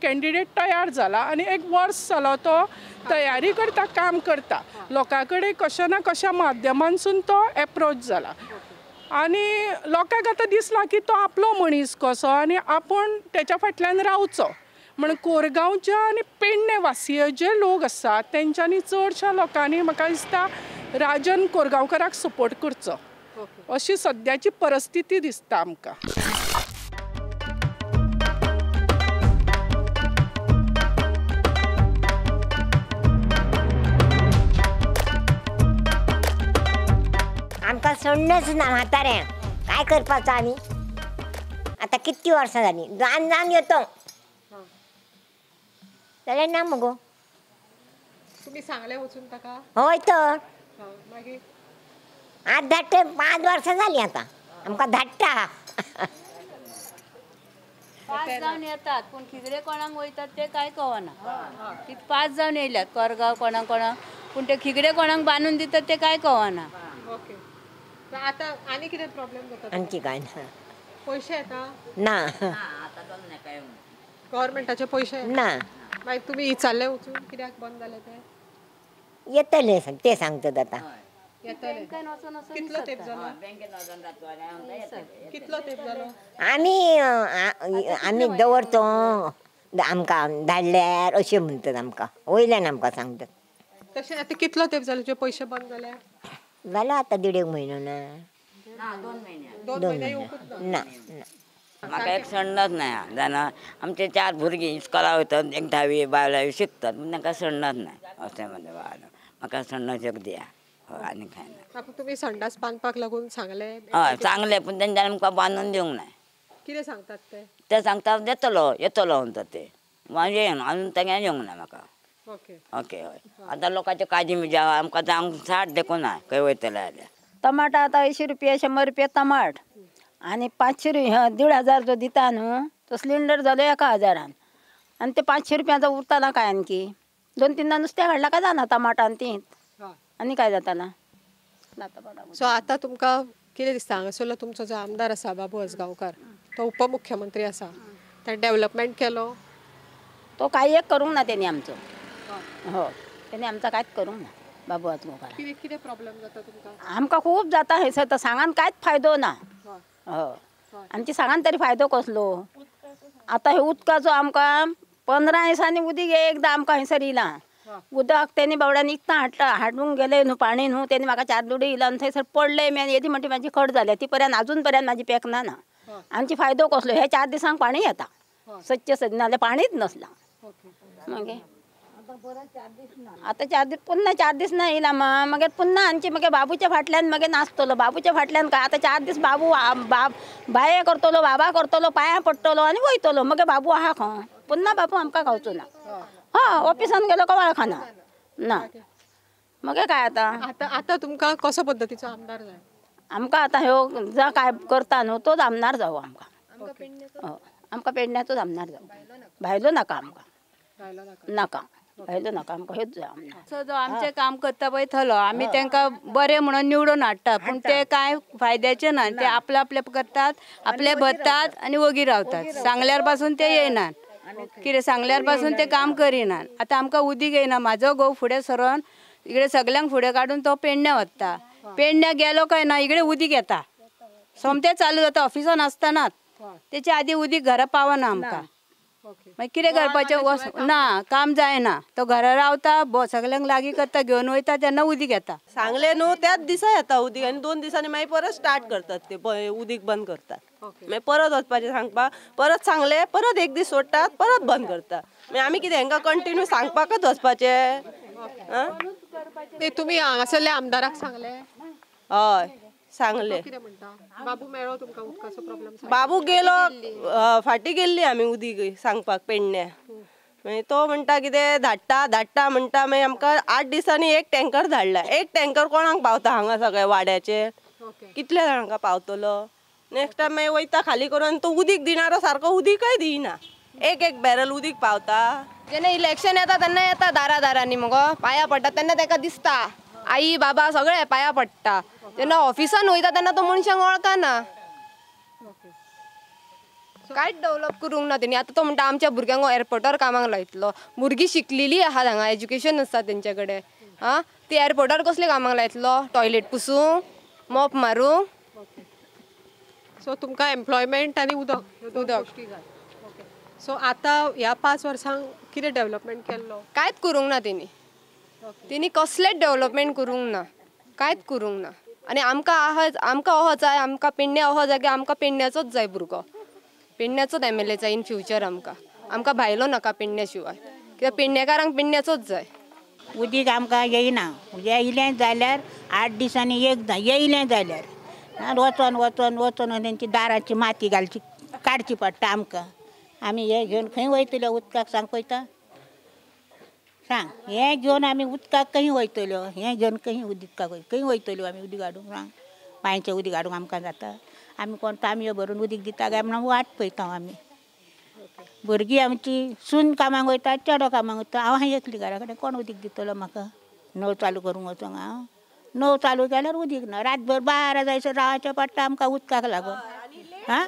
कॅन्डिडेट तयार जाला आनी एक वर्स जालो तो तयारी करता, काम करता, लोकां कडेन कशा ना कशा माध्यमांसून तो एप्रोच जाला आनी लोकांक आतां दिसलां की तो आपलो मनीस कसो आनी आपूण तेच्या फाटल्यान रावचो. म्हण कोरगांवच्या आनी पेडणे वासीय जे लोक आसात तेंच्यांनी चडश्या लोकांनी म्हाका दिसता राजन कोरगांवकराक सपोर्ट करचो अशी सद्याची परिस्थिती दिसता आमकां. आमकां सण्णच ना म्हाताऱ्यांक काय करपाचो आमी आतां कितली वर्सां जालीं जान जान येतो जाल्यार ना मगो. तुमी सांगलें वचून ताका? हय तर मागीर आतां धाडटे 5 वर्सां जालीं आतां आमकां धाडटा. 5 जावन येतात पूण खिगडे कोणाक वयतात ते कांय कळना. ती 5 जावन येयल्यात कोरगांव कोणाक कोणाक पूण ते खिगडे कोणाक बांदून दितात ते कांय कळना. ओके आतां आनी कितें प्रॉब्लेम जाता? आणखी काय ना. पयशे येता ना? गव्हर्मेंटाचे पयशे ना. मागीर तुमी विचारले वचून कित्याक बंद जाले ते? येतले ते सांगतात आतां. कितलो तेप जालो? कितलो तेप जालो? आमी आमी दवरतो आमकां धाडल्यार अशें म्हणटात आमकां वयल्यान आमकां सांगतात. तशें आतां कितलो तेप जालो जे पयशे बंद जाले? जालो आतां 1.5 म्हयनो ना. 2 म्हयने येवकूच ना. म्हाका एक सण्णच ना जाणा. आमचे 4 भुरगीं इस्कोला वयतात, एक 10वी 12वी शिकतात, पूण तांकां सण्णच ना अशें म्हजें बाबा. म्हाका सण्णच एक दिया आनी कांय ना. तुमी संडास बांदपाक लागून सांगलें? हय सांगलें पूण तेंच्यांनी आमकां बांदून दिवंक ना. कितें सांगतात ते? ते सांगतात येतलो येतलो म्हणटात ते, मागीर येना अजून तेंगे येवंक ना म्हाका. ओके ओके हय. आतां लोकांच्यो काजी बिजी आहा आमकां जावंक 60 देखून ना खंय वयतले जाल्यार. टमाटा आतां 80 रुपया 100 रुपया टमाट आनी 500 रुपया 1500 जो दिता न्हू तो सिलिंडर जालो 1000 आनी ते 500 रुपयांचो उरता ना काय आणखी 2-3 नुस्तें हाडलां काय जाना टमाटान ती आनी काय जाता ना. सो आतां तुमकां कितें दिसता हांगासरलो तुमचो जो आमदार आसा बाबू आजगांवकार तो उपमुख्यमंत्री आसा, ताणें डेव्हलपमेंट केलो? तो कांय एक करूंक ना तेणी आमचो. हो तेणी आमचो कांयच करूंक ना बाबू आजगांवकार. कितें कितें प्रॉब्लेम जाता तुमकां? आमकां खूब जाता हयसर सांगान कांयच फायदो ना. हय आमच्या सांगान तरी फायदो कसलो? आतां हे उदकाचो आमकां 15 दिसांनी उदीक एकदां आमकां हयसर येयलां. उदक तेणी बावड्यांनी इकता हाडटा हाडूंक गेले न्हू पाणी न्हू तेणी म्हाका 4 दुडी येयला आनी थंयसर पडले मी आनी येदी म्हणटी म्हाजी खट जाल्या ती पर्यंत अजून पर्यंत म्हाजी पेकना ना. आमची फायदो कसलो? हे 4 दिसांक पाणी येता सदचे सद, नाजाल्यार पाणीच नसलां. मागीर आतां 4 दीस पुन्हा 4 दीस ना येयला मागीर पुन्हा आमचे मागीर बाबूच्या फाटल्यान मागीर नाचतलो. बाबूच्या फाटल्यान काय आतां 4 दीस बाबू बाये करतलो बाबा करतलो पांयां पडटलो आनी वयतलो. मागीर बाबू आहा खंय पुन्हा बाबू आमकां गावचो ना. हय ऑफिसान गेलो काय वळखना ना. मागीर काय आतां? आतां आतां तुमकां कसो पद्दतीचो आमदार जाय? आमकां आतां ह्यो जा काय करता न्हू तोच आमदार जावो आमकां. हय आमकां पेडण्याचोच आमदार जावो, भायलो नाका आमकां. नाका भायलो नाका आमकां, हेच जाय आमदार. जो आमचें काम करता पळय थलो आमी तांकां बरें म्हणून निवडून हाडटा पूण ते कांय फायद्याचे ना. ते आपले आपले करतात, आपले भरतात आनी वगी रावतात. सांगल्यार पासून ते येयनात, कितें सांगल्यार पासून ते काम करिनात. आतां आमकां उदीक येयना. म्हाजो घोव फुडें सरोन इकडे सगल्यांक फुडें काडून तो पेडण्या वता. पेडण्या गेलो काय ना इकडे उदीक येता, सोमतें चालू जाता ऑफिसान आसतनाच. तेच्या आदी उदीक घरा पावना आमकां. मागीर कितें करपाचें ना, काम जायना. तो घरा रावता सगल्यांक लागीं करता घेवन वयता तेन्ना उदीक येता. सांगलें न्हू त्याच दिसा येता उदीक आनी 2 दिसांनी मागीर परत स्टार्ट करतात ते उदीक बंद करतात. मागीर परत वचपाचें सांगपाक, परत सांगलें परत एक दीस सोडटात परत बंद करतात. मागीर आमी कितें हांकां कंटिन्यू सांगपाकच वचपाचें? तुमी हांगासरल्या आमदाराक सांगलें? हय सांगलें. बाबू मेळ्ळो तुमकां उदकाचो प्रॉब्लेम? बाबू गेलो फाटीं गेल्ली आमी उदीक सांगपाक पेडण्या. मागीर तो म्हणटा कितें धाडटा धाडटा म्हणटा. मागीर आमकां 8 दिसांनी एक टँकर धाडला. एक टँकर कोणाक पावता हांगा सगळ्या वाड्याचेर? कितल्या जाणांक पावतलो? नेक्स्ट टायम मागीर वयता खाली करून तो उदीक दिणारो सारको उदीकय दिना. एक एक बॅरल उदीक पावता. जेन्ना इलेक्शन येता तेन्ना येता दारा दारांनी मगो पांया पडटा तेन्ना ताका दिसता आई बाबा सगळे पांया पडटा. जेन्ना ऑफिसान वयता तेन्ना तो मनशांक वळखना. कांयच डेवलप करूंक ना तेणी. आतां तो म्हणटा आमच्या भुरग्यांक एअरपोर्टार कामाक लायतलो. भुरगीं शिकलेली आहात हांगा, एज्युकेशन आसता तेंचे कडेन. आं ती एअरपोर्टार कसले कामाक लायतलो? टॉयलेट पुसूंक, मॉप मारूंक? सो तुमकां एम्प्लॉयमेंट आनी उदक उदक जाय. सो आतां ह्या 5 वर्सांक कितें डेवलपमेंट केल्लो? कांयच करूंक ना तेणी. तेणी कसलेंच डेवलपमेंट करूंक ना, कांयच करूंक ना. आनी आमकां आहा आमकां अहो जाय, आमकां पेडण्या अहो जाय की आमकां पेडण्याचोच जाय भुरगो, पेडण्याचोच एम एल ए जाय इन फ्युचर. आमकां आमकां भायलो नाका पेडण्या शिवाय, कित्याक पेडणेकारांक पेडण्याचोच जाय. उदीक आमकां येयना, येयलें जाल्यार 8 दिसांनी एकदां येयलें जाल्यार वचोन वचोन वचोन तेंची दाराची माती घालची काडची पडटा आमकां. आमी हें घेवन खंय वयतल्यो उदकाक सांग पळयता, सांग हें घेवन आमी उदकाक खंय वयतल्यो, हें घेवन खंय उदकाक खंय वयतल्यो आमी उदीक हाडूंक सांग. बांयचें उदीक हाडूंक आमकां जाता? आमी कोण तांबयो भरून उदीक दिता काय म्हणून वाट पळयता आमी. भुरगीं आमची सून कामाक वयता, चेडो कामाक वयता, हांव एकली घरा कडेन, कोण उदीक दितलो म्हाका? नळ चालू करूंक वचोंक हांव, नळ चालू केल्यार उदीक ना, रातभर 12 जायसर रावचें पडटा आमकां उदकाक लागून. आं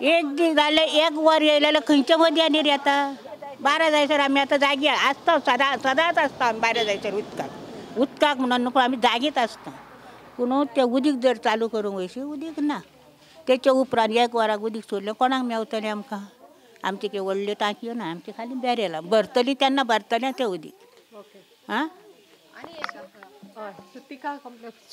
एक दीस जालें 1 वर येयलें जाल्यार खंयच्या मदीं आनी येता 12 जायसर आमी आतां जागी आसता, सदां सदांच आसता आमी 12 जायसर उदकाक, उदकाक म्हणून न्हू पूण आमी जागीच आसता. पूण तें उदीक जर चालू करूंक वयशी उदीक ना, तेच्या उपरांत 1 वराक उदीक सोडलें कोणाक मेवतलें आमकां? आमचे कितें व्हडल्यो टांकयो ना, आमचे खाली बॅरेलां, भरतली तेन्ना भरतलें तें उदीक. आं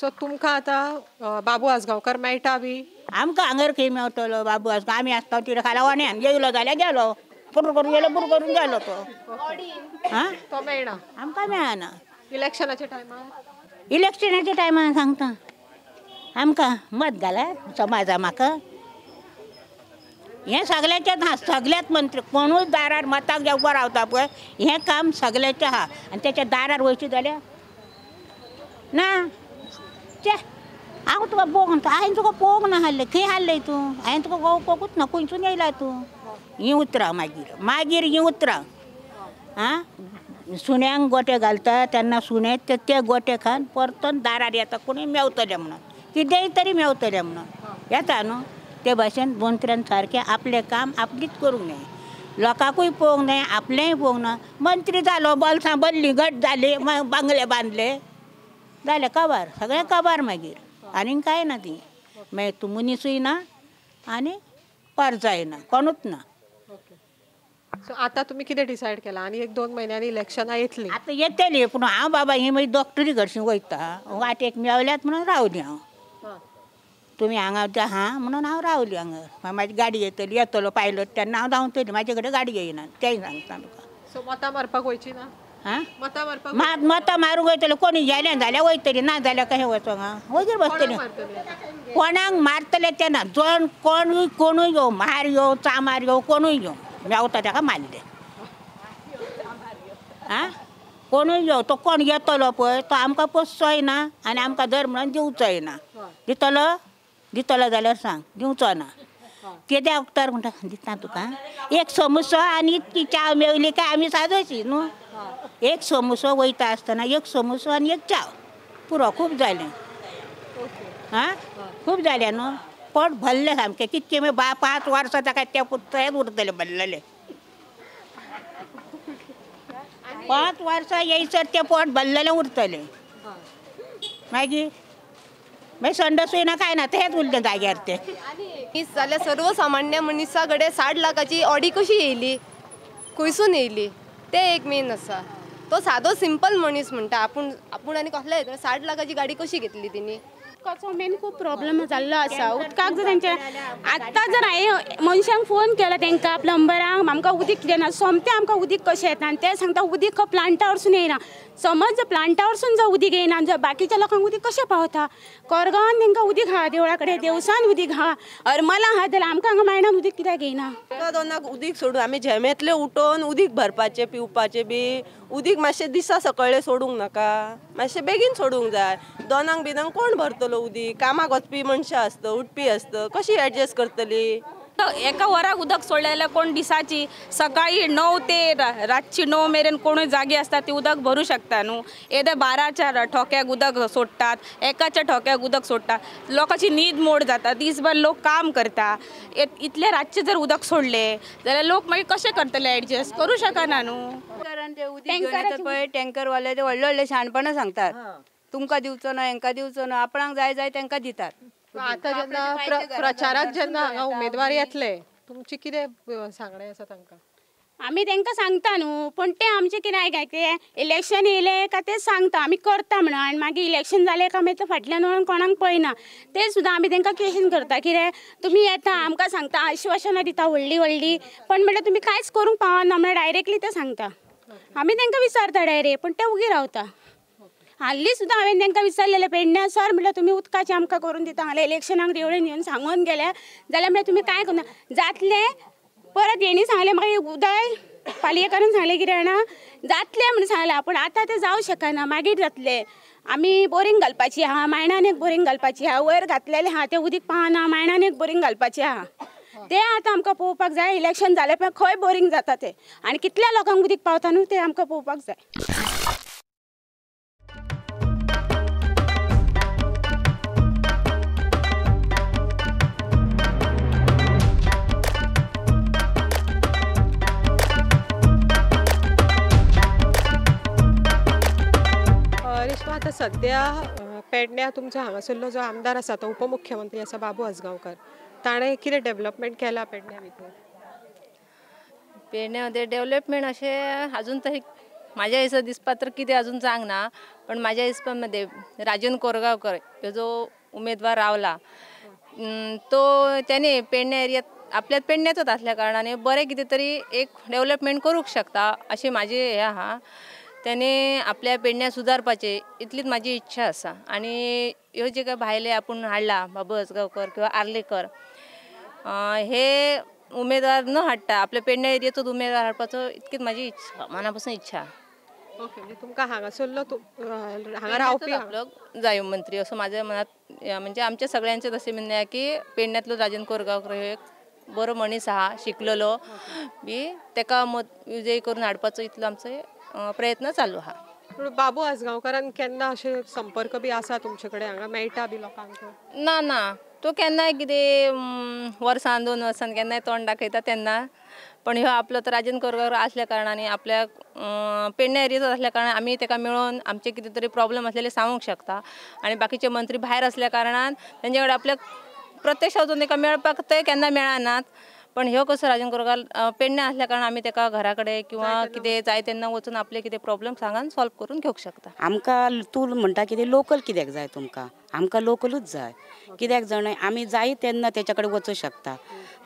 सो तुमकां आतां बाबू आजगांवकार मेळटा बी? आमकां हांगर खंय मेवतलो बाबू आजगांव, आमी आसता तिका खाला वाण्यान येयलो जाल्यार गेलो, पुरो करून गेलो, पुरो करून गेलो तो. आं तो मेळना आमकां, मेळना इलेक्शनाच्या टायमार. इलेक्शनाच्या टायमार सांगता आमकां मत घाला समाजा म्हाका. हें सगळ्यांचेंच आहा, सगळ्यात मंत्री कोणूय दारार मताक उबो रावता पळय, हें काम सगळ्यांचें आहा. आनी तेच्या दारार वयचें जाल्यार ना चे हांव तुका पळोवंक, हांवें तुका पळोवंक ना हाडलें, खंय हाडलें तूं? हांवें तुका पळोवंकूच ना, खंयसून येयला तूं? हीं उतरां मागीर मागीर हीं उतरां. आं सुण्यांक गोटे घालता तेन्ना सुणे ते गोटे खावन परतून दारार येता, कोणूय मेवतलें म्हणून, कितेंय तरी मेवतलें म्हणून येता न्हू. ते भाशेन मंत्र्यान सारकें आपलें काम आपलीच करूंक जाय, लोकांकूय पळोवंक जाय, आपलेंय पळोवंक ना. मंत्री जालो, बोल्सां भरलीं, घट जाली, बांगले बांदले, जालें काबार, सगळें काबार मागीर आनीक कांय ना. ती मागीर तूं मनीसूय ना आनी परजाय ना, कोणूच ना. सो आतां तुमी कितें डिसायड केलां? आनी 1-2 म्हयन्यांनी इलेक्शनां येतलीं. आतां येतलीं, पूण हांव बाबा ही मागीर डॉक्टरी घरशी वयता, वाटेक मेवल्यात म्हणून रावली हांव. तुमी हांगा आहा म्हणून हांव रावली हांगा, म्हाजी गाडी येतली, येतलो पायलट तेन्ना हांव धांवतली, म्हाजे कडेन गाडी येयना तेंय सांगता तुका. सो मतां मारपाक वयची ना? आं मतां मारपाक मतां मारूंक वयतले, कोणी गेलें जाल्यार वयतली, ना जाल्यार कशें वचोंक हांव वगीर बसतलें. कोणाक मारतले ते ना, जण कोणूय कोणूय येवं, मार येवं, चामार येवं, कोणूय येवं, मेवता ताका मारले. आं कोणूय येवं, तो कोण येतलो पळय तो आमकां पोसचोय ना आनी आमकां धर म्हणून दिवचोय ना. दितलो दितलो जाल्यार सांग, दिवचो ना. कित्याक वखदार म्हणटा दिता तुका एक समोसो आनी इतकी च्या मेवली काय आमी सादोशी न्हू. एक समोसो वयता आसतना एक समोसो आनी एक च्या पुरो, खूब जालें. आं खूब जालें न्हू, पोट भरलें सामकें. कितके मागीर 5 वर्सां ताका त्या थंयच उरतलें भरलेलें. 5 वर्सां येयसर तें पोट भरलेलें उरतलें, मागीर मागीर संडसूय ना काय ना, तेंच उरलें जाग्यार तें. जाल्यार सर्वसामान्य मनशा कडेन 60 लाखाची ऑडी कशी येयली, खंयसून येयली, तें एक मेन आसा. तो सादो सिंपल मनीस म्हणटा आपूण आपूण आनी कसले 60 लाखाची गाडी कशी घेतली तिणी? उदकाचो मेन खूब प्रॉब्लम जाल्लो आसा. उदकाक जर तेंचे आत्तां जर हांवें मनशांक फोन केलो तांकां प्लंबरांक, आमकां उदीक कितें ना, सोमतें आमकां उदीक कशें येता आनी ते सांगता उदीक प्लांटा वरसून येयना. समज जर प्लांटा वरसून जर उदीक येयना जर बाकीच्या लोकांक उदीक कशें पावता? कोरगांवान तांकां उदीक आहा, देवळा कडेन देवसान उदीक आहा, हरमला आहा, जाल्यार आमकां हांगा मायणान उदीक कित्याक येयना? दोनाक उदीक सोडून आमी झेमेंतले उठोवन उदीक भरपाचें, पिवपाचें बी उदीक मातशें दिसा सकळें सोडूंक नाका, मातशें बेगीन सोडूंक जाय. दोनांक बिनांक कोण भरतलो उदीक? कामाक वचपी मनशां आसता, उठपी आसता, कशी एडजस्ट करतली? एका वराक उदक सोडलें जाल्यार कोण दिसाची सकाळी 9 ते रातची 9 मेरेन कोणूय जागे आसता ती उदक भरूं शकता न्हू. येदे 12च्या ठोक्याक उदक सोडटात, 1च्या ठोक्याक उदक सोडटात, लोकांची न्हीद मोड जाता, दीसभर लोक काम करता. इतले रातचे जर उदक सोडले जाल्यार लोक मागीर कशें करतले एडजस्ट? करूं शकना न्हू. पळय टँकरवाले ते व्हडले व्हडले शाणपणां सांगतात, तुमकां दिवचो ना, हेंकां दिवचो ना, आपणाक जाय जाय तांकां दितात. आतां जेन्ना प्रचाराक जेन्ना हांगा उमेदवार येतले, तुमची कितें सांगणें आसा तांकां? आमी तांकां सांगता न्हू, पूण ते आमचें कितें आयकता? इलेक्शन येयलें काय ते सांगता आमी करता म्हणून, आनी मागीर इलेक्शन जालें काय मागीर ते फाटल्यान वळून कोणाक पळयना. ते सुद्दां आमी तांकां क्वेशन करता, कितें तुमी येता आमकां सांगता, आश्वासनां दिता व्हडलीं व्हडलीं, पण म्हणल्यार तुमी कांयच करूंक पावना म्हणल्यार डायरेक्टली ते सांगता. आमी तांकां विचारता डायरेक्ट, पूण ते उगी रावता. हाल्ली सुद्दां हांवें तांकां विचारलेलें पेडण्या सर म्हटल्यार तुमी उदकाचें आमकां करून दिता, हांगा इलेक्शनाक देवळेन येवन सांगून गेल्या जाल्यार म्हळ्यार तुमी कांय करना जातलें. परत हेणी सांगलें म्हाका उदय पालयेकारान सांगलें कितें जाणा जातलें म्हणून सांगलां, पूण आतां तें जावं शकना, मागीर जातलें. आमी बोरींग घालपाची आहा, मायणान एक बोरींग घालपाची आहा, वयर घातलेलें आहा तें उदीक पावना, मायणान एक बोरींग घालपाचें आहा, तें आतां आमकां पळोवपाक जाय. इलेक्शन जालें पण खंय बोरींग जाता तें आनी कितल्या लोकांक उदीक पावता न्हू तें आमकां पळोवपाक जाय. रेश्मा, आतां सद्या पेडण्या तुमचो हांगासरलो जो आमदार आसा तो उपमुख्यमंत्री आसा बाबू आजगांवकर, ताणें कितें डेव्हलपमेंट केलां पेडण्या भितर? पेडण्या डेव्हलपमेंट अशें अजून तरी म्हाज्या हिसो दिसपा तर कितें अजून जावंक ना, पण म्हाज्या हिसपा मध्ये राजन कोरगांवकर ह्यो जो उमेदवार रावला तो त्याने पेडण्या एरियात आपल्या पेडण्याचोच आसल्या कारणाने बरें कितें तरी एक डेव्हलपमेंट करूंक शकता अशें म्हाजें हें आहा. त्याने आपल्या पेडण्या सुदारपाचें इतलीच म्हाजी इच्छा आसा. आनी ह्यो जे काय भायले आपूण हाडला बाबू आजगांवकर किंवा आर्लेकर हे उमेदवार न हाडटा आपल्या पेडण्या एरियेचोच उमेदवार हाडपाचो इतकीच म्हाजी इच्छा, मना पासून इच्छा. ओके, म्हणजे तुमकां हांगासरलो हांगा रावपी आपलो जाय मंत्री असो म्हाज्या मनात, म्हणजे आमच्या सगळ्यांचें तशें म्हणणें की पेडण्यांतलो राजन कोरगांवकर हो एक बरो मनीस आहा, शिकलेलो बी, तेका मत विजयी करून हाडपाचो इतलो आमचो प्रयत्न चालू आहा. पूण बाबू आजगांवकारान केन्ना अशें संपर्क बी आसा तुमचे कडेन, हांगा मेळटा बी लोकांक? ना ना, तो केन्नाय कितें वर्सान 2 वर्सान केन्नाय तोंड दाखयता तेन्ना, पण ह्यो आपलो तर राजन कोरगांवकर आसल्या कारणान आपल्या पेडण्या एरियेचो आसल्या कारणान आमी तेका मेळोन आमचे कितें तरी प्रॉब्लम आसलेले सांगूंक शकता. आनी बाकीचे मंत्री भायर आसल्या कारणान तेंचे कडेन आपल्याक प्रत्यक्ष वचून तेका मेळपाक ते केन्ना मेळनात, पण ह्यो कसो राजन कोरगांवकर पेडण्या आसल्या कारणान आमी तेका घरा कडेन किंवा कितें जाय तेन्ना वचून आपले कितें प्रॉब्लम सांगान सॉल्व करून घेवंक शकता. आमकां तूं म्हणटा कितें लोकल कित्याक जाय तुमकां? आमकां लोकलूच जाय. कित्याक जाणा आमी जाय तेन्ना तेच्या कडेन वचूंक शकता.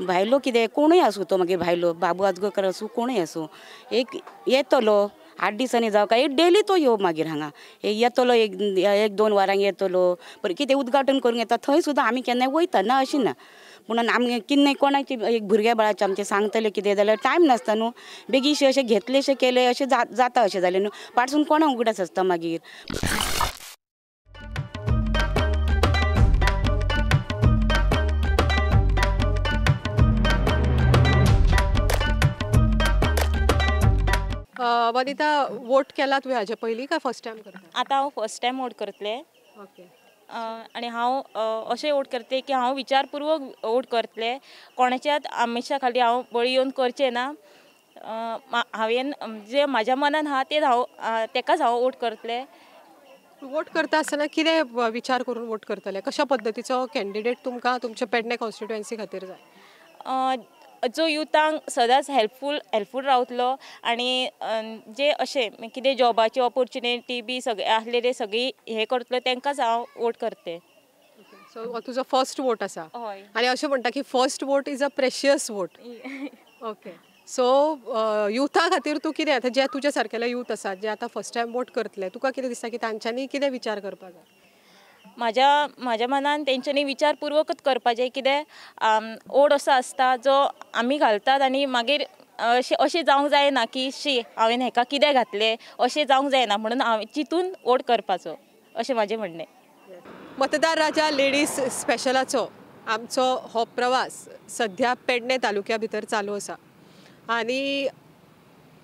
भायलो कितें कोणूय आसूं तो, मागीर भायलो बाबू आजगांवकर आसूं कोणूय आसूं, एक येतलो 8 दिसांनी जावं काय एक डेली तो यो मागीर हांगा येतलो, एक 2 वरांक येतलो, बरें कितें उद्घाटन करूंक येता थंय सुद्दां आमी केन्नाय वयता ना अशें ना, पूण आमी किन्नाय कोणाचे एक भुरग्या बाळाचें आमचें सांगतलें कितें जाल्यार टायम नासता न्हू, बेगीनशें अशें घेतलेशें केलें अशें जाता अशें जालें न्हू, पाटसून कोणाक उगडास आसता मागीर. वनिता, वोट केला तुवें हाजे पयलीं काय फर्स्ट टायम करता? आतां हांव फर्स्ट टायम वोट करतलें. ओके. आनी हांव अशें वोट करतलें की हांव विचारपुर्वक वोट करतलें, कोणाच्याच आमिशा खाली हांव बळी येवन करचें ना. हांवें जें म्हाज्या मनान आहा तें हांव तेकाच हांव वोट करतलें. वोट करता आसतना कितें विचार करून वोट करतलें? कशा पद्दतीचो कॅन्डिडेट तुमकां तुमच्या पेडणे कॉन्स्टिट्युएन्सी खातीर जाय? जो युथांक सदांच हेल्पफूल रावतलो आनी जे अशें कितें जॉबाची ऑपोर्चुनिटी बी सगळे आसलेले सगळी हें करतलो तेंकांच हांव वोट करतलें. सो तुजो फर्स्ट वोट आसा. हय. आनी अशें म्हणटा की first vote is a precious vote. Okay, so युथा खातीर तूं कितें आतां जे तुज्या सारकेले यूथ आसात जे आतां फर्स्ट टायम वोट करतले, तुका कितें दिसता की तांच्यांनी कितें विचार करपाक जाय? म्हाज्या मनान तेंच्यांनी विचारपुर्वकच करपाचें, कितें ओड असो आसता जो आमी घालतात आनी मागीर अशें अशें जावंक जायना की शी हांवें हेका कितें घातलें, अशें जावंक जायना, म्हणून हांवें चिंतून वोट करपाचो अशें म्हाजें म्हणणें. मतदार राजा लेडीज स्पेशलाचो आमचो हो प्रवास सध्या पेडणे तालुक्या भितर चालू आसा आनी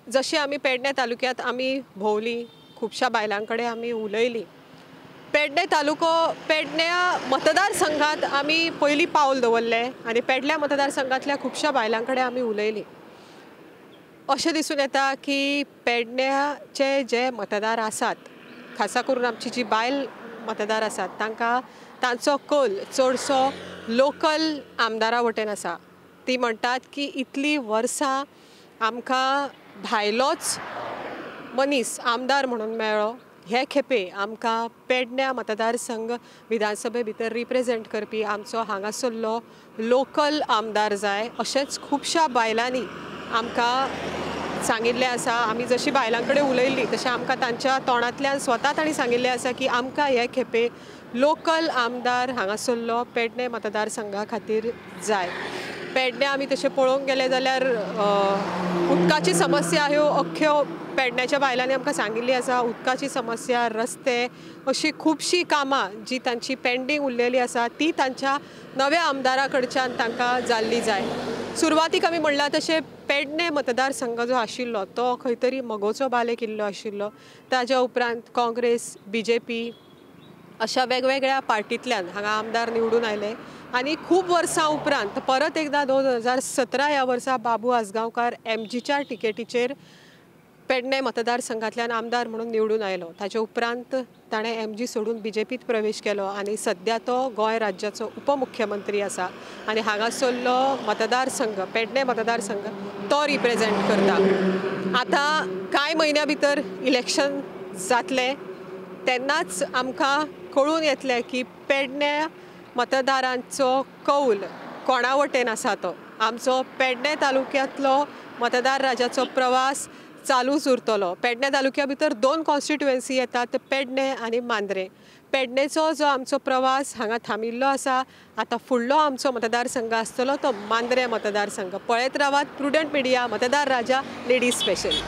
जशें आमी पेडणे तालुक्यांत आमी भोंवली, खुबश्या बायलां कडेन आमी उलयली, पेडणे तालुको पेडण्या मतदारसंघात आमी पयलीं पावल दवरलें आनी पेडल्या मतदारसंघांतल्या खुबश्या बायलां कडेन आमी उलयली. अशें दिसून येता की पेडण्याचे जे मतदार आसात, खासा करून आमची जी बायल मतदार आसात, तांकां तांचो कल चडसो लोकल आमदारा वटेन आसा. ती म्हणटात की इतलीं वर्सां आमकां भायलोच मनीस आमदार म्हणून मेळ्ळो, हे खेपे आमकां पेडण्या मतदारसंघ विधानसभे भितर रिप्रेजेंट करपी आमचो हांगासरलो लोकल आमदार जाय, अशेंच खुबश्या बायलांनी आमकां सांगिल्लें आसा. आमी जशी बायलां कडेन उलयल्ली तशें आमकां तांच्या तोंडांतल्यान स्वता तांणी सांगिल्लें आसा की आमकां हे खेपे लोकल आमदार हांगासरलो पेडणे मतदारसंघा खातीर जाय. पेडणे आमी तशें पळोवंक गेले जाल्यार उदकाची समस्या ह्यो अख्ख्यो पेडण्याच्या बायलांनी आमकां सांगिल्ली आसा. उदकाची समस्या, रस्ते, अशी खुबशीं कामां जी तांची पेंडींग उरलेली आसा ती तांच्या नव्या आमदारा कडच्यान तांकां जाल्ली जाय. सुरवातीक आमी म्हणलां तशें पेडणे मतदारसंघ जो आशिल्लो तो खंय तरी मगोचो बाले किल्लो आशिल्लो. ताज्या उपरांत काँग्रेस, बीजेपी अशा वेगवेगळ्या पार्टींतल्यान हांगा आमदार निवडून आयले आनी खूब वर्सां उपरांत परत एकदां 2017 ह्या वर्सा बाबू आजगांवकार एमजीच्या टिकेटीचेर पेडणे मतदारसंघांतल्यान आमदार म्हणून निवडून आयलो. ताचे उपरांत ताणें एमजी सोडून बीजेपीत प्रवेश केलो आनी सद्या तो गोंय राज्याचो उपमुख्यमंत्री आसा आनी हांगासरलो मतदारसंघ पेडणे मतदारसंघ तो रिप्रेजेंट करता. आतां कांय म्हयन्या भितर इलेक्शन जातलें तेन्नाच आमकां कळून येतलें की पेडणे मतदारांचो कौल कोणा वटेन आसा तो. आमचो पेडणे तालुक्यांतलो मतदार राजाचो प्रवास चालूच उरतलो. पेडणे तालुक्या भितर 2 कॉन्स्टिट्युएन्सी येतात, पेडणे आनी मांद्रे. पेडणेचो जो आमचो प्रवास हांगा थांबिल्लो आसा, आतां फुडलो आमचो मतदारसंघ आसतलो तो मांद्रे मतदारसंघ. पळयत रावात प्रुडंट मिडिया, मतदार राजा लेडीज स्पेशल.